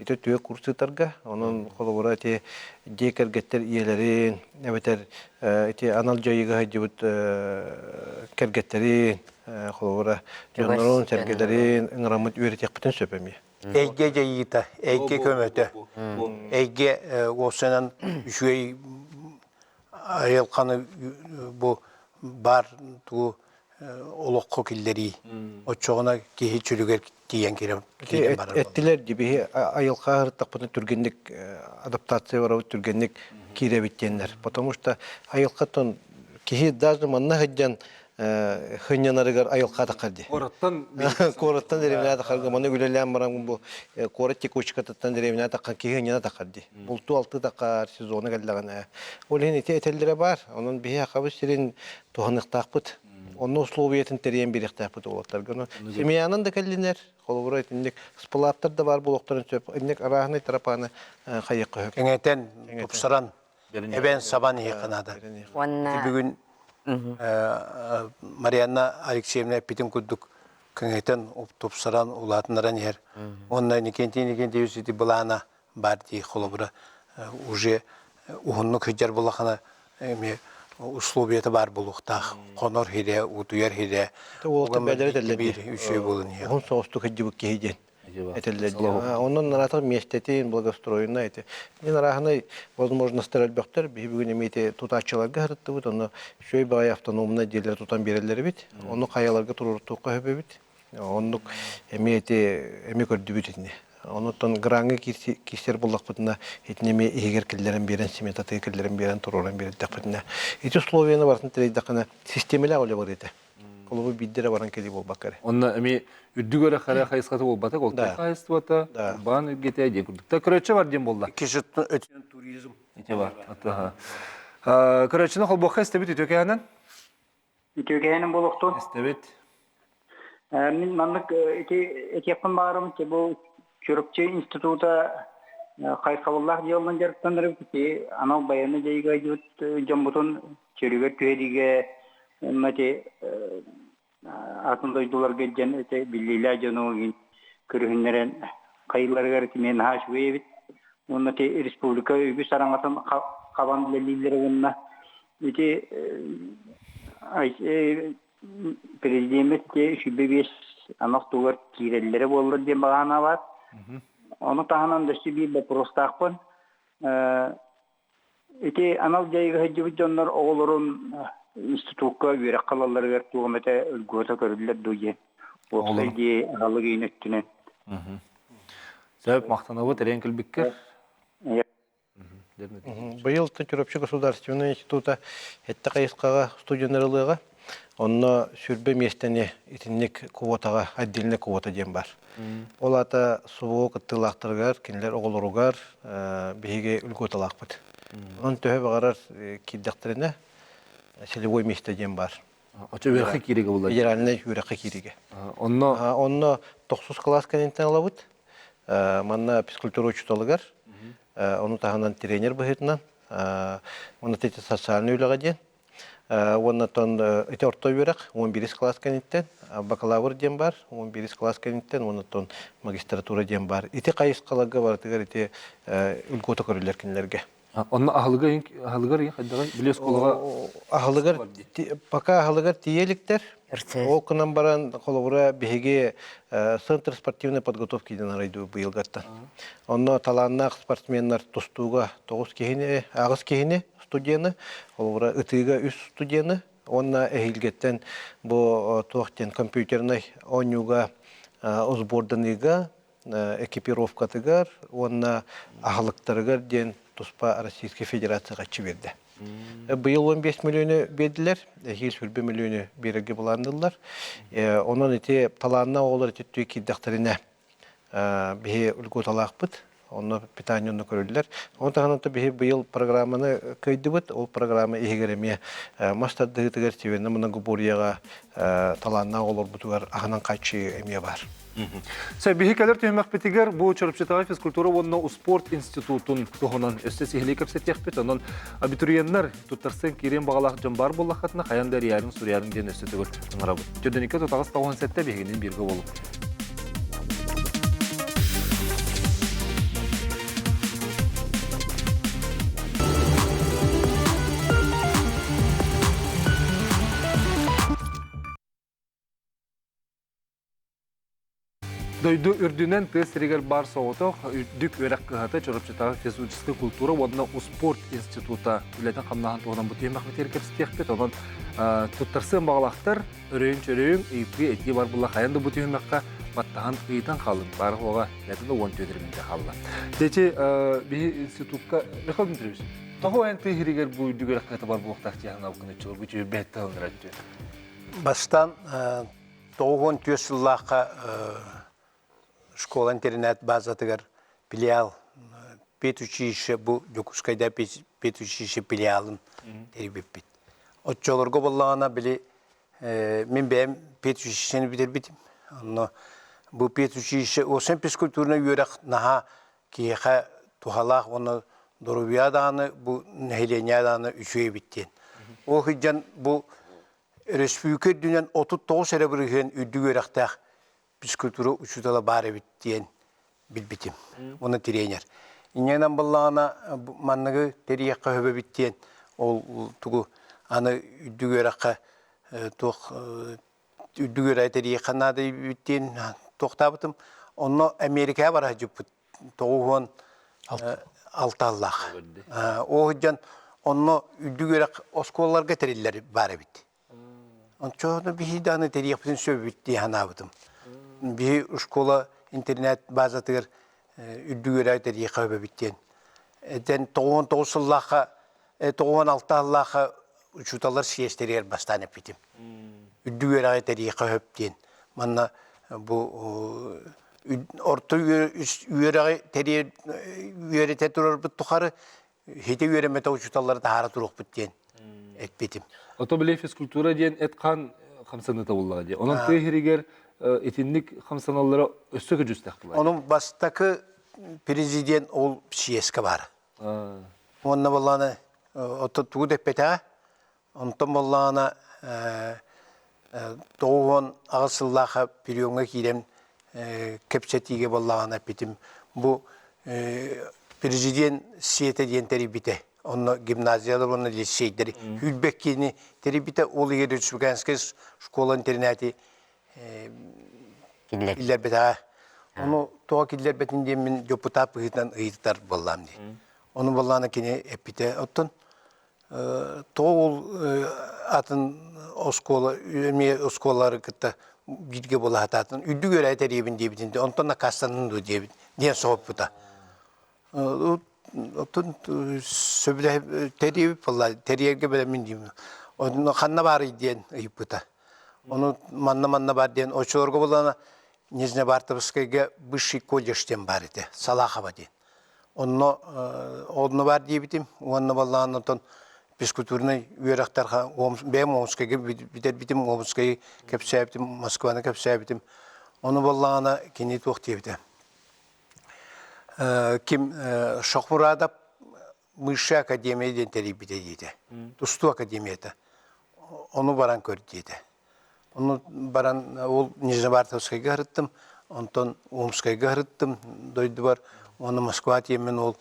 Ити түө курс ыытарга. Онон холобура ити дьиэ кэргэттэр ийэлэрин, эбэтэр ити анал дьайыыга сылдьыбыт кэргэттэрин, холобура дьоннорун, сэргэлэрин ыҥыраммыт үөрэтиэхпитин сөп эмиэ. Эйгэ дьайыыта, эйгэ көмөтө, эйгэ уопсайынан үчүгэй айылҕаны бу баар тугу олоххо киллэрии. Оччоҕуна киһи чөлүгэр тиийэн киирэн барар. Эттилэр дии биһи айылҕа аһыртахпытына түргэнник адаптация барабыт түргэнник киирэбит диэннэр. Потому что айылҕаттан киһи даже манна сылдьан хынньанарыгар айылҕа тахар дии. Куораттан Куораттан дэриэбинэ тахарга маны үлэлээн баран бу куорат текучкатыттан дэриэбинэ таххан киһи хынньана тахар дии. Бултуу алты тахар сезона кэллэҕинэ. Ол иһин ити этэллэрэ бар. Онон биһи хабыс сирин туһаныахтаахпыт. Онно условиятын тэрийэн биэриэхтээхпит уолаттарга. Ону семьянан да кэллинэр, холобура итинник сплавтар да баар буолуохтарын сөп. Инник арааһынай тарапааны хайыахха сөп. Кэҥэтэн, тупсаран, эбэн сабан иһиэххэ наада. Уонна Бүгүн Марианна Алексеевна эппитин курдук кэҥэтэн, тупсаран, улаатыннаран иһэр. Уонна Никентий Никентьевич ити былаана баар дии холобура уже уһуннук сылдьар буоллахына эмиэ условията баар буолуохтаах хонор хирэ утуйар хирэ Уолта бэлэри этэллэр үчүгэй буолун иһэ уһун соҕустук сылдьыбыт киһи диэн этэллэр диэн онон наратар миэстэтин благоустроенна ити мин арааһынай возможностар элбэхтэр биһи бүгүн эмиэ ити тутааччыларга сырыттыбыт онно үчүгэй баҕайы автономнай дьиэлэри тутан биэрэллэр эбит ону хайаларга туруортуохха сөп эбит Оннук эмиэ ити эмиэ көрдүбүт итини. Онуттан граҥҥа киирсэр буоллахпытына итини эмиэ иһигэр киллэрэн биэрэн сметатыгар киллэрэн биэрэн туруоран биэрдэхпитинэ ити условияны барытын тэрийдэххинэ систиэмэлээх үлэ барыа этэ. Холобур биирдэ эрэ баран кэлии буолбакка эрэ. Онно эмиэ үрдүк эрэ хара хайысхата буолбатах, ол хаһайыстыбата, урбаан үргэтэ диэн курдук. Көрөөччү бар диэн буолла. Икки туризм. Ити бар. Көрөөччүнү холбуохха истэбит үтүөкэһэнэн. Үтүөкэһинэн буолуохтун. Истэбит. Мин маннык ити этиэхпин баҕарабын бу Чурапчы института хайхабыллаах дьыаланан дьарыктанар ити анал байыаннай дьайыыга дьиэбит дьоммутун чөлүгэр түһэриигэ уонна ити атын дойдуларга илдьэн ити биллиилээх дьону көрүһүннэрэн хайыыларыгар ити эмиэ наһаа үчүгэй эбит. Уонна ити республика үгүс араҥатын хабан үлэлииллэрэ уонна Ити президеммит ити 25 анал тугар киирэллэрэ буоллар диэн баҕаана баар. Ону таһынан өссө биир боппуруостаахпын. Ити анал дьайыыга сылдьыбыт дьоннор оҕолорун институкка үөрэххэ ылалларыгар туох эмэтэ өлгүөтэ көрүллэр дуу диэн. Уопсай дии аһылык иин өттүнэн. Сөп, махтанабыт эрээн кэлбиккэр. Быйыл Чурапчы государственнай института сэттэ хайысхаҕа студеннар ылыаҕа. Онно сүрбэ миэстэни итинник квотаҕа, отдельнай квота диэн баар. Ол аата СВО кыттыылаахтарыгар, кинилэр оҕолоругар биһиги льготалаахпыт. Онон төһө баҕарар киирдэхтэринэ целевой миэстэ диэн баар. Очо үөрэххэ кииригэ булла. Федеральнай үөрэххэ кииригэ. Онно Онно тохсус кылаас кэнниттэн ылабыт. Манна физкультура учууталыгар, ону таһынан тренер быһыытынан, уонна ити социальнай үлэҕэ диэн, уонна оттон ити орто үөрэх 11 кылаас кэнниттэн, бакалавр диэн баар, 11 кылаас кэнниттэн, уонна оттон магистратура диэн баар. Ити хайысхаларга барытыгар ити льгота көрүллэр кинилэргэ. Онно аһылыгар аһылыгар хайдаҕый? Били оскуолаҕа аһылыгар пока аһылыгар тиийэ иликтэр. Ол гынан баран, холобура, биһиги Центр спортивной подготовки диэн арайдыбыт быйылгаттан. Онно талааннаах спортсменнар тустууга тоҕус киһини, аҕыс киһини студены, холобура, ытыыга үс студены уонна эһиилгэттэн бу туох диэн компьютернай оонньууга сборданыыга экипировкатыгар уонна аһылыктарыгар диэн туспа Российскай Федерация хаччы биэрдэ. Быйыл 15 миллиону биэрдилэр, эһиил 20 миллиону биэрэргэ былаанныыллар. Онон ити талааннаах оҕолор ити өттүгэр киирдэхтэринэ биһи льготалаахпыт, онно питание онно көрүллэр. Ону таһынан биһи быйыл программаны кыайдыбыт, ол программа иһигэр эмиэ мас тардыһыытыгар Северный Многоборьеҕа талааннаах оҕолорбутугар аһынан хааччыйыы эмиэ баар. Сэ биһи кэлэр түһүмэхпитигэр бу Чурапчытааҕы физкультура уонна успуорт институтун туһунан өссө сиһилии кэпсэтиэхпит. Онон абитуриеннар туттарсан киириэн баҕалаах дьон баар буоллаххытына хайан да эрийээриҥ суруйаарыҥ диэн өссө төгүл ыҥырабыт. Төрдүнүккэ тутаҕас 97 биһигинин бииргэ буолуҥ. Дойду үрдүнэн тыа сиригэр баар соҕотох үрдүк үөрэх кыһата Чурапчытааҕы физическэй культура уонна успуорт института үлэтин-хамнаһын туһунан бу түһүмэхпитигэр кэпсэтиэхпит. Онон туттарсыан баҕалаахтар өрөйүн-чөрөйүн ыйытыы этии бар буолла хайан да бу түһүмэххэ баттаһан ыйытан хаалын баар уоҕа бэйэтин да 14 мүнүүтэ хаалла. Дечи биһи институтка Михаил Дмитриевич, тоҕо эн тыа сиригэр бу үрдүк үөрэх кыһата бар буолуохтаах дии санаабыккын өччөлөр бу үчүгэй бэйэт тылыннар өттү. Бастаан 94 сыллаахха школа-интэринээт базатыгар филиал педучилище бу Дьокуускайда педучилище филиалын тэрийбиппит. Оччолорго буоллаҕына били мин бэйэм педучилищены бүтэрбитим. Онно бу педучилище уопсай физкультурнай үөрэх наһаа киһиэхэ туһалаах уонна доруобуйа даҕаны бу нэһилиэнньэ даҕаны үчүгэй эбит диэн. Ол сылдьан бу Өрөспүүбүлүкэ үрдүнэн 39 эрэ бырыһыан үрдүк үөрэхтээх физкультура учуутала баар эбит диэн билбитим. Уонна тренер. Инньэнэн буоллаҕына манныгы тэрийиэххэ сөп эбит диэн ол тугу аны үрдүк үөрэххэ туох үрдүк үөрэҕи тэрийиэххэ наада эбит диэн туохтаабытым. Онно Америкаҕа бара сылдьыппыт 96 аллаах. Ол сылдьан онно үрдүк үөрэх оскуолаларга тэриллэр баар эбит. Ончону биһи даҕаны тэрийиэхпитин сөбүт дии санаабытым. Биһи школа интернет базатыгар үрдүк үөрэҕи тэрийиэххэ сөп эбит диэн. Этэн 99 сыллаахха 96 сыллаахха учууталлар съезтэригэр бастаан эппитим. Үрдүк үөрэҕи тэрийиэххэ сөп диэн. Манна бу орто үөрэҕи тэрийэр үөрэтэ турарбыт тухары хите үөрэммэтэх учууталлары таһаара туруохпут диэн эппитим. Ото били физкультура диэн эт-хаан хамсаныыта буоллаҕа дии. Онон тыа иһигэр итинник хамсаналлара өссө көдьүүстээх буолар. Онон бастакы президент ол съезкэ баара. Уонна буоллаҕына оттон тугу да эппэтэҕэ. Онтон буоллаҕына 98 сыллаахха приемҥа киирэн кэпсэтиигэ буоллаҕына эппитим. Бу президент сиэтэ диэн тэрийбитэ. Онно гимназиялар уонна лицейдэри сүүрбэккиини тэрийбитэ. Ол иһигэр республиканскай школа-интернати киллэрбэтэҕэ. Ону тоҕо киллэрбэтин диэн мин депутат быһыытынан ыйытар буоллаам дии. Ону буоллаҕына кини эппитэ. Оттон тоҕо ол атын оскуола эмиэ оскуолалары кытта бииргэ буола сатаатын үрдүк үөрэ тэрийэбин диэбитин онтон накаастаннын дуо диэбит диэн соһуппута. Оттон сөбүлэһэ тэрийэбит буолла тэрийэргэ бэлэммин диибин. Онно ханна баарый диэн ыйыппыта. Ону манна-манна бар диэн оччолорго буоллаҕына Нижневартовскайга высший колледж диэн баар этэ, Салахова диэн. Онно онно бар диэбитим уонна буоллаҕына онтон физкультурнай үөрэхтэр бэйэм Омскайга бүтэрбитим, Омскайы кэпсээбитим, Москваны кэпсээбитим. Ону буоллаҕына кини туох диэбитэ. Ким Шахмурадов Высшая академия диэн тэрийбитэ диэтэ. Тустуу академията. Ону баран көр диэтэ. Ону баран ол Нижневартовскайга сырыттым, онтон Омскайга сырыттым дойдубар, уонна Москва тиийэммин ол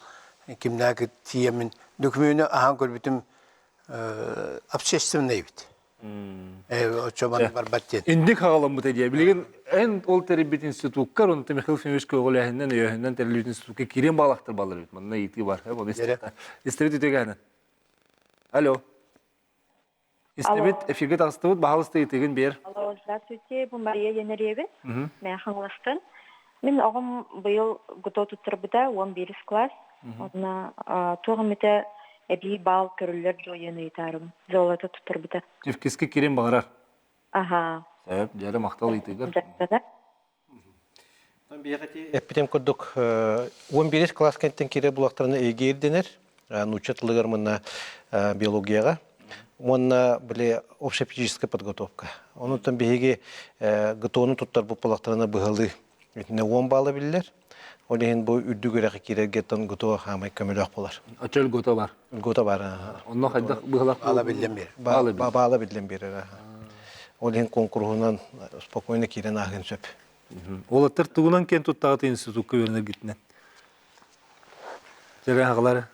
кимнээки тиийэммин докумуону аһаан көрбүтүм общественный эбит. Оччо барбат диэн. Инник хаҕаламмыта дии. Билигин эн ол тэрийбит институккар, онто Михаил Фимович көҕүлээһиннэн, өйөөһүнэн тэриллибит институкка киирэн баалахтар балар эбит. Манна ыйытыы бар. Истэбит үтүөгээнэн. Алло. Истэбит, эфиргэ таҕыстыбыт, баһаалыста ыйытыгын биэр. Алло, здравствуйте, бу Мария Янаревин. Мен Хаҥаластан. Мин оҕом быйыл ГТО туттарбыта 11 класс. Онно туох эмитэ эбии баал көрүллэр дуо ыйытаарым. Золото туттарбыта. Тифкискэ кирин баҕарар. Аха. Сөп, дьэрэ махтал ыйытыгар. Эппитим курдук, 11 класс кэнниттэн киирэр булактарына ЭГЭ ирдэнэр, нуучча тылыгар мына биологияҕа уонна били общефизическая подготовка. Онуттан биһиги ГТО-ну туттарбыт булактарына быһалыы итиннэ 10 балла биллэр. Ол иһин бу үрдүк үөрэххэ киирэргэ тон ГТО хаамай көмөлөөх буолар. Очо льгота бар. Льгота бар. Онно хайдах быһалах Баала биллэн биэрэр. Баала биллэн биэрэр. Ол иһин куонкуруһунан спокойно киирэн ааһыан сөп. Уолаттар тугунан киэн туттаҕыт институкка үөрэнэргитинэн? Дьэрэ аҕалары.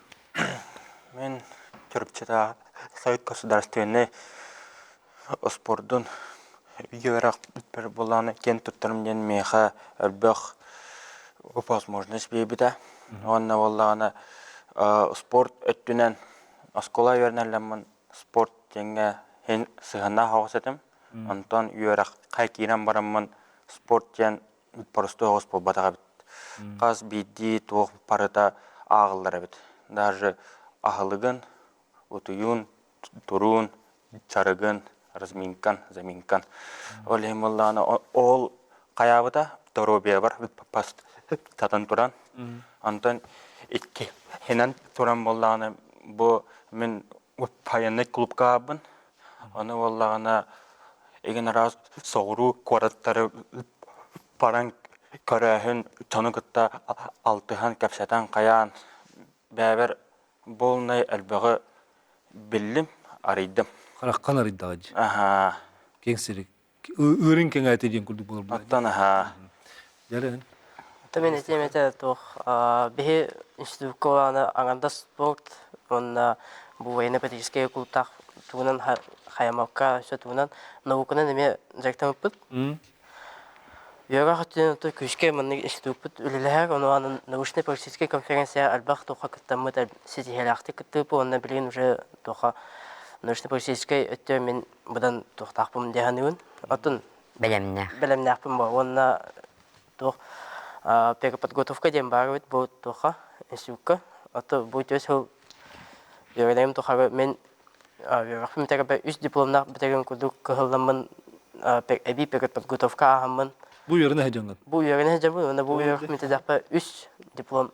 Мен Чурапчыта Совет государственный спордун үөрэх буолааны киэн туттарым диэн миэхэ элбэх возможность биэрбитэ. Уонна буоллаҕына спорт өттүнэн оскуола үөрэнэллэммин спорт диэҥҥэ һин сыһыаннаах оҕус этим. Онтон үөрэххэ киирэн бараммын спорт диэн простой оҕус буолбатах эбит. Хас биирдии туох барыта ааҕыллар эбит. Даже аһылыгын, утуйуун, туруун, чарыгын, разминкан, заминкан. Ол иһин буоллаҕына ол хайаабыта доруобуйабар татан туран. Онтон икки хинэн туран буоллаҕына бу мин военный клубка аабын. Ону буоллаҕына игин араас соҕуруу куораттары баран көрөөһүн, дьону кытта алтыһан, кэпсэтэн, хайаан бэйэбэр буолунай элбэҕи биллим, арыйдым. Хараххан арыйдаҕа дии. Аһаа. Киэҥ сири ыырын кэҥээтэ диэн курдук буолар. Оттон аһаа. Дьэрэн. Оттон мин этиэм этэ туох биһи институкка улаана аҥардас спорт уонна бу военно-политическай култаах тугунан хайамакка өссө тугунан науканан эмиэ дьарыктаммыппыт. Үөрэх өттүнэн күүскэ маннык институппут үлэлэһэр, ону аны научнай-практическай конференция элбэх туохха кыттаммыт ситиһиилээхтик кыттыыппыт уонна билигин уже туохха научнай-практическай өттө мин быдан туохтаахпын дии саныыбын. Оттон бэлэмнээх. Бэлэмнээхпин бу уонна туох переподготовка диэн баар эбит бу туохха институкка. Ото бу үтүө сыл үөрэнэрим тухары мин үөрэхпин бүтэрбэр үс дипломнаах бүтэрим курдук кыһылламмын эбии переподготовка ааһаммын Бу үөрэнэ сылдьаҥҥын? Бу үөрэнэ сылдьабын уонна бу үөрэхпин бүтэрдэхпэ үс диплом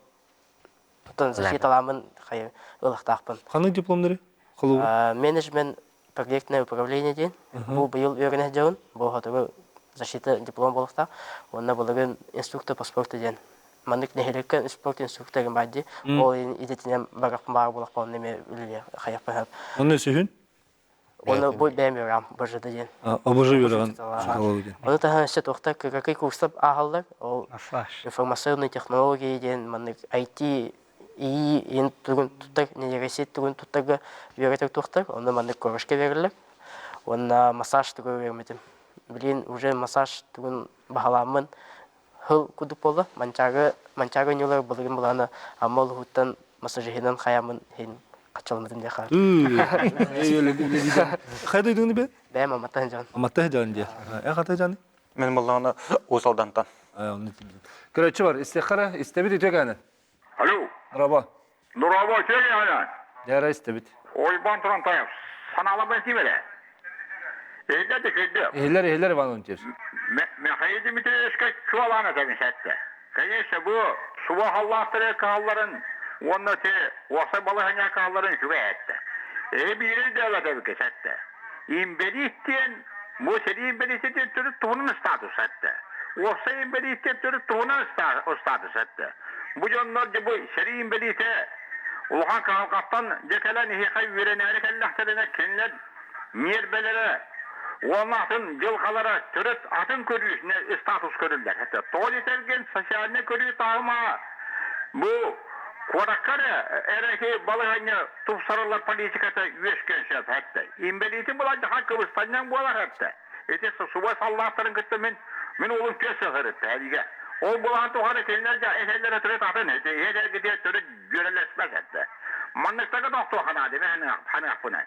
оттон защиталааммын хайа ылыахтаахпын. Ханнык дипломнары? Холобур? Менеджмент проектное управление диэн. Бу быйыл үөрэнэ сылдьабын. Бу хотугу защита диплом буолуохтаах. Уонна былырыын инструктор по спорту диэн. Маннык нэһилиэккэ спорт инструкторым баар дии. Ол идэтинэн барахпын баар буолахпын онно эмиэ үлэлиэх хайахпын сөп. Онно үсүһүн? Оны бу бэйэм үөрэҕим БЖД диэн. ОБЖ үөрэҕин психология диэн. Ону таһынан өссө туохта кыракый курстар ааһаллар. Ол информационные технологии диэн маннык IT ИИ тугун туттар, нейросеть тугун туттарга үөрэтэр туохтар. Онно маннык корочка бериллэр. Уонна массаж тугу үөрэммитим. Билигин уже массаж тугун баһылааммын хыл курдук буолла. Манчаары Манчаары оонньуулар былырын былаана Амма улууһуттан массажиһынан хайааммын иһин хаччаламмытым диэхэ. Хайа дойдуну бе? Бэйэм Амматтан дьон. Амматтан дьон диэ. Э хата дьон? Мен боллаҕына Уус Алдантан. Көрөччү бар, истехара, истэбит үтө кәне. Алло. Дороба. Дороба, үтө кәне. Дьара истэбит. Ойбон туран тайып. Санааларбын этиим эрэ. Эһиллэр да күйдү. Эһиллэр, эһиллэр Иван Иванович. Михаил Дмитриевичка чуолаан этэн сэтте. Конечно, бу суба халлаахтары каалларын уонна те уопсай балаһыня каалларын үчүгэй этте. Эһи биири дэбэтэбикэ сэтте. Имбэлиит диэн бу сэрии имбэлиитэ диэн төрүт туһунан статус этте. Уопсай имбэлиит диэн төрүт туһунан статус этте. Бу дьоннор дьэ бу сэрии имбэлиитэ улахан кыһалҕаттан дьэ кэлэн иһиэхэ үөрэнээри кэллэхтэринэ кинилэр ньиэрбэлэрэ уонна атын дьылҕалара төрүт атын көрүү статус көрүллэр. Тоҕо диэтэргин социальнай көрүү таһыма бу Куоракка эрэ эрэки балаһыанньа тупсарыллар политиката үөскүөн сөп эттэ. Инбэлиитин булан кыбыстанньаҥ буолар эттэ. Ити суба саллааттарын кытта мин мин уолум түөс сыһырытта эригэ. Ол булаан тухары кинилэр да этэллэрэ төрүт атын ити иһэ төрүт дьүөрэлэспэт этэ. Манныктарга тохтуо ханаады мен ханыахпына.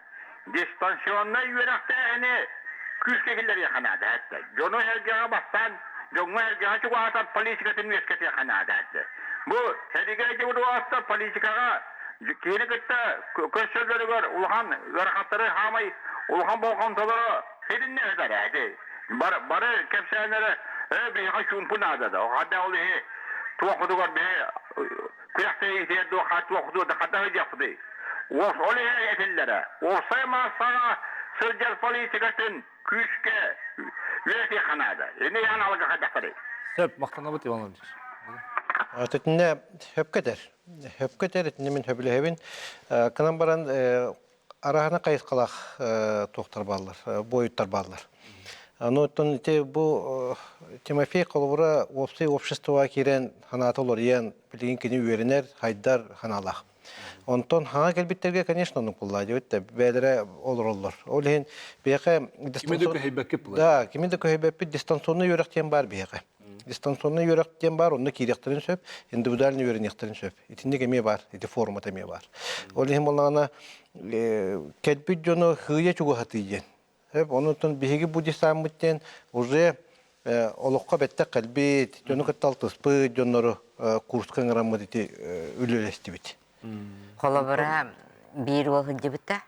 Дистанционнай үөрэхтээһини күүскэ киллэриэххэ наада этэ. Дьону эргэҕэ бастаан дьоҥҥо эргэҕэ чугаһатар политикатын үөскэтиэххэ наада этэ. Бу сэригэ дьыбыруоттар политикаҕа киһини кытта көрсөллөрүгэр улахан ыарахаттары хаамай улахан болҕомтолоро сириннэ этэр эти. Бары, бары кэпсээннэрэ ээ биһиэхэ чуумпу наада да. Хадда ол иһи туохутугар биһи күрэхтэһиитигэр дуо туохутугар да хадда сылдьыахпытый. Ол иһэ этиллэрэ. Уопсай маассаҕа сылдьар политикатын күүскэ үөрэтиэххэ наада. Ини ян алга хайдахтарый? Сөп, махтанабыт Иван Владимирович. Итиннэ хөпкө этэр. Хөпкө этэр, итиннэ мин сөбүлэһэбин. Кынан баран араһана хайысхалаах туохтар бааллар, буойуттар бааллар. Аны оттон ити бу Тимофей холобура уопсай обществоҕа киирэн санаата уларыйан, билигин кини үөрэнэр, хайдар санаалаах. Онтон хаҥа кэлбиттэргэ, конечно, оннук буолла диэбит да, бэйэлэрэ олороллор. Ол иһин биһиэхэ Кими да көһөйбөккө булар. Да, кими да көһөйбөппүт дистанционный үөрэх диэн баар биһиэхэ. Дистанционный үөрэх диэн баар, онно киириэхтэрин сөп, индивидуально үөрэниэхтэрин сөп. Итинник эмиэ баар, ити формата эмиэ баар. Ол иһин буоллаҕына, кэлбит дьону хыыйа чугаһатыы диэн. Сөп, онутун биһиги бу десаммыт диэн уже олоххо бэттэх кэлбит, дьону кытта алтыспыт дьоннору курска ыҥыраммыт ити үлэлэстибит. Холобура, биир уол сылдьыбыта.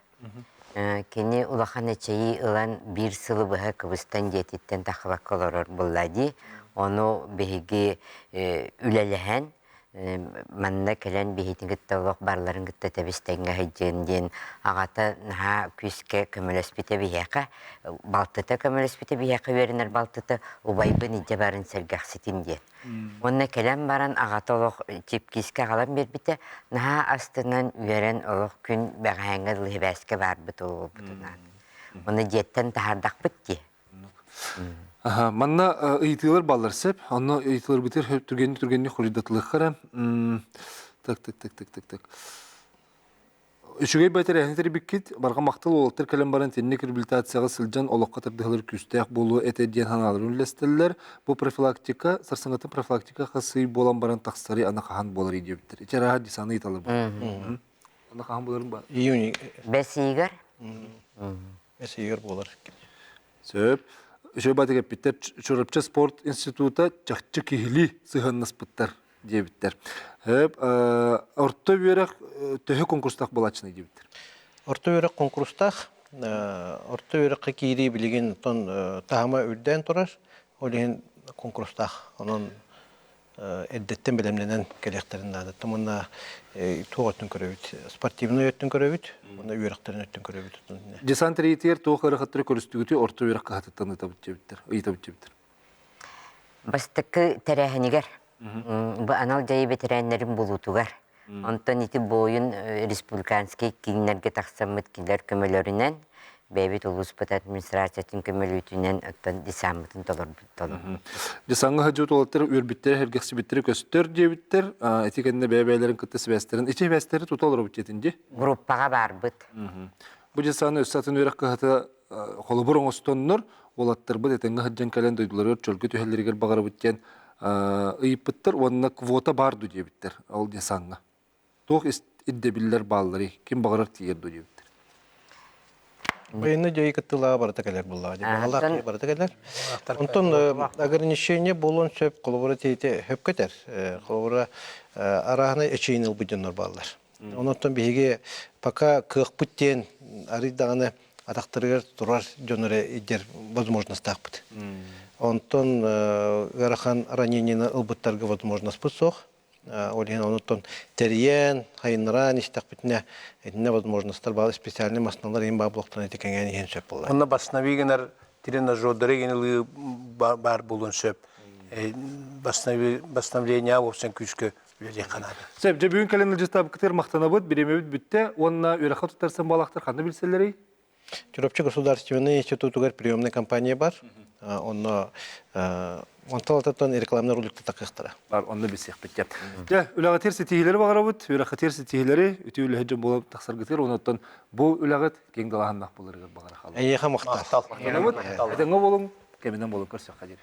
Кини улахан эчэйии ылан биир сылы быһа кыбыстан дьиэтиттэн тахсыбакка олорор буолла дии. Ону биһиги үлэлэһэн манна кэлэн биһитин кытта олох барыларын кытта тэбис-тэҥҥэ сылдьыан диэн аҕата наһаа күүскэ көмөлөспүтэ биһиэхэ, балтыта көмөлөспүтэ биһиэхэ үөрэнэр балтыта убайбын илдьэ барын сэргэхситин диэн. Уонна кэлэн баран аҕата олох чипкиискэ аҕалан биэрбитэ, наһаа астынан үөрэн олох күн бэҕэһээҥҥэ дылы сибээскэ баарбыт олорбутунаан. Уонна дьиэттэн таһаардахпыт дии. Аха, манна ыйытыылар баллар сөп. Онно ыйытыыларбытыгар түргэнник-түргэнник хоруйдатылыахха эрэ. Так, так, так, так, так, так. Үчүгэй бэтэрээһини тэрийбиккит, барҕа махтал уолаттар кэлэн баран итинник реабилитацияҕа сылдьан олоххо тардыһалар күүстээх буолуо этэ диэн санааларын үллэстэллэр. Бу профилактика, сарсыҥҥытын профилактика хас ый буолан баран тахсарый аны хаһан буоларый диэбиттэр. Ити арааһа десаны ыйыталлар бу. Аны хаһан буоларын ба? Июнь. Бэс ыйыгар. Бэс ыйыгар буолар. Сөп. Үчүгэй баатык эппиттэр Чурапчы спорт института чахчы киһилии сыһыаннаспыттар диэбиттэр. Сөп. Орто үөрэх төһө конкурстаах буолааччыный диэбиттэр. Орто үөрэх конкурстаах. Орто үөрэххэ киирии билигин оттон таһыма үрдээн турар. Ол иһин конкурстаах. Онон эрдэттэн бэлэмнэнэн кэлиэхтэрин наада. Уонна туох өттүн көрөбүт? Спортивнай өттүн көрөбүт, уонна үөрэхтэрин өттүн көрөбүт. Десант рейтигэр туох ыарахаттары көрүстүгүтүй орто үөрэх кыһатыттан ыытабыт диэбиттэр, ыйытабыт диэбиттэр. Бастакы тэрээһинигэр бу анал дьайыы бэтэрээннэрин булуутугар Онтон ити буойун республиканскай кииннэргэ тахсаммыт кинилэр көмөлөрүнэн бэйэбит улууспут администрациятын көмөлүүтүнэн оттон десаммытын толорбут толорбут. Десаҥҥа сылдьыбыт уолаттар үөрбүттэрэ, сэргэхсибиттэрэ көстөр диэбиттэр. Ити кэннэ бэйэ-бэйэлэрин кытта сибээстэрин, ити сибээстэри тута олоробут диэтин дии. Группаҕа баарбыт. Бу десаны өссө атын үөрэх кыһата холобур оҥостоннор, уолаттарбыт этэҥҥэ сылдьан кэлэн дойдуларыгар чөлгө түһэллэригэр баҕарабыт диэн ыйыппыттар уонна квота баар дуу диэбиттэр ол десаҥҥа. Туох ирдэбиллэр баалларый? Ким баҕарар тиийэр дуу диэбиттэр. Военный дьайыы кыттыылааҕа барыта кэлэр буоллаҕа. Баҕалаах барыта кэлэр. Онтон ограничение буолуон сөп, холобура тиийте хөпкө этэр. Холобура арааһынай эчэйин ылбыт дьоннор бааллар. Онон биһиги пока кыахпыт диэн арый даҕаны атахтарыгар турар дьон эрэ идэр возможностаахпыт. Онтон ыарахан ранениены ылбыттарга возможностпыт суох. Ол иһин онуттан тэрийэн, хайыннаран истэхпитинэ итиннэ возможностар баар специальный массыыналар иһин баар буолуохтарын ити кэҥээн иһэн сөп буолар. Онно баснавий гынар тренажердары генелыы баар буолуон сөп. Восстановление вовсе күүскө үлэлиэххэ наада. Сөп, дьэ бүгүн кэлэн ыалдьыттаабыккытыгар махтанабыт, бириэмэбит бүттэ уонна үөрэххэ туттарсан буолаахтар ханна билсэллэрий? Чурапчы государственный институтугар приемная компания бар. Онно онтон алтаттан рекламнар роликта такыахтара. Бар онно билсиэхпит дьэ. Дьэ, үлэҕитигэр ситиһиилэри баҕарабыт, үөрэххитигэр ситиһиилэри, үтүө үлэһит дьон буолан тахсаргытыгар, онон бу үлэҕит киэҥ далааһыннаах буоларыгар баҕара хаалабыт. Эйиэхэ махтал. Махтанабыт. Этэҥҥэ буолуҥ, кэминэн буолуҥ көрсөххө диэри.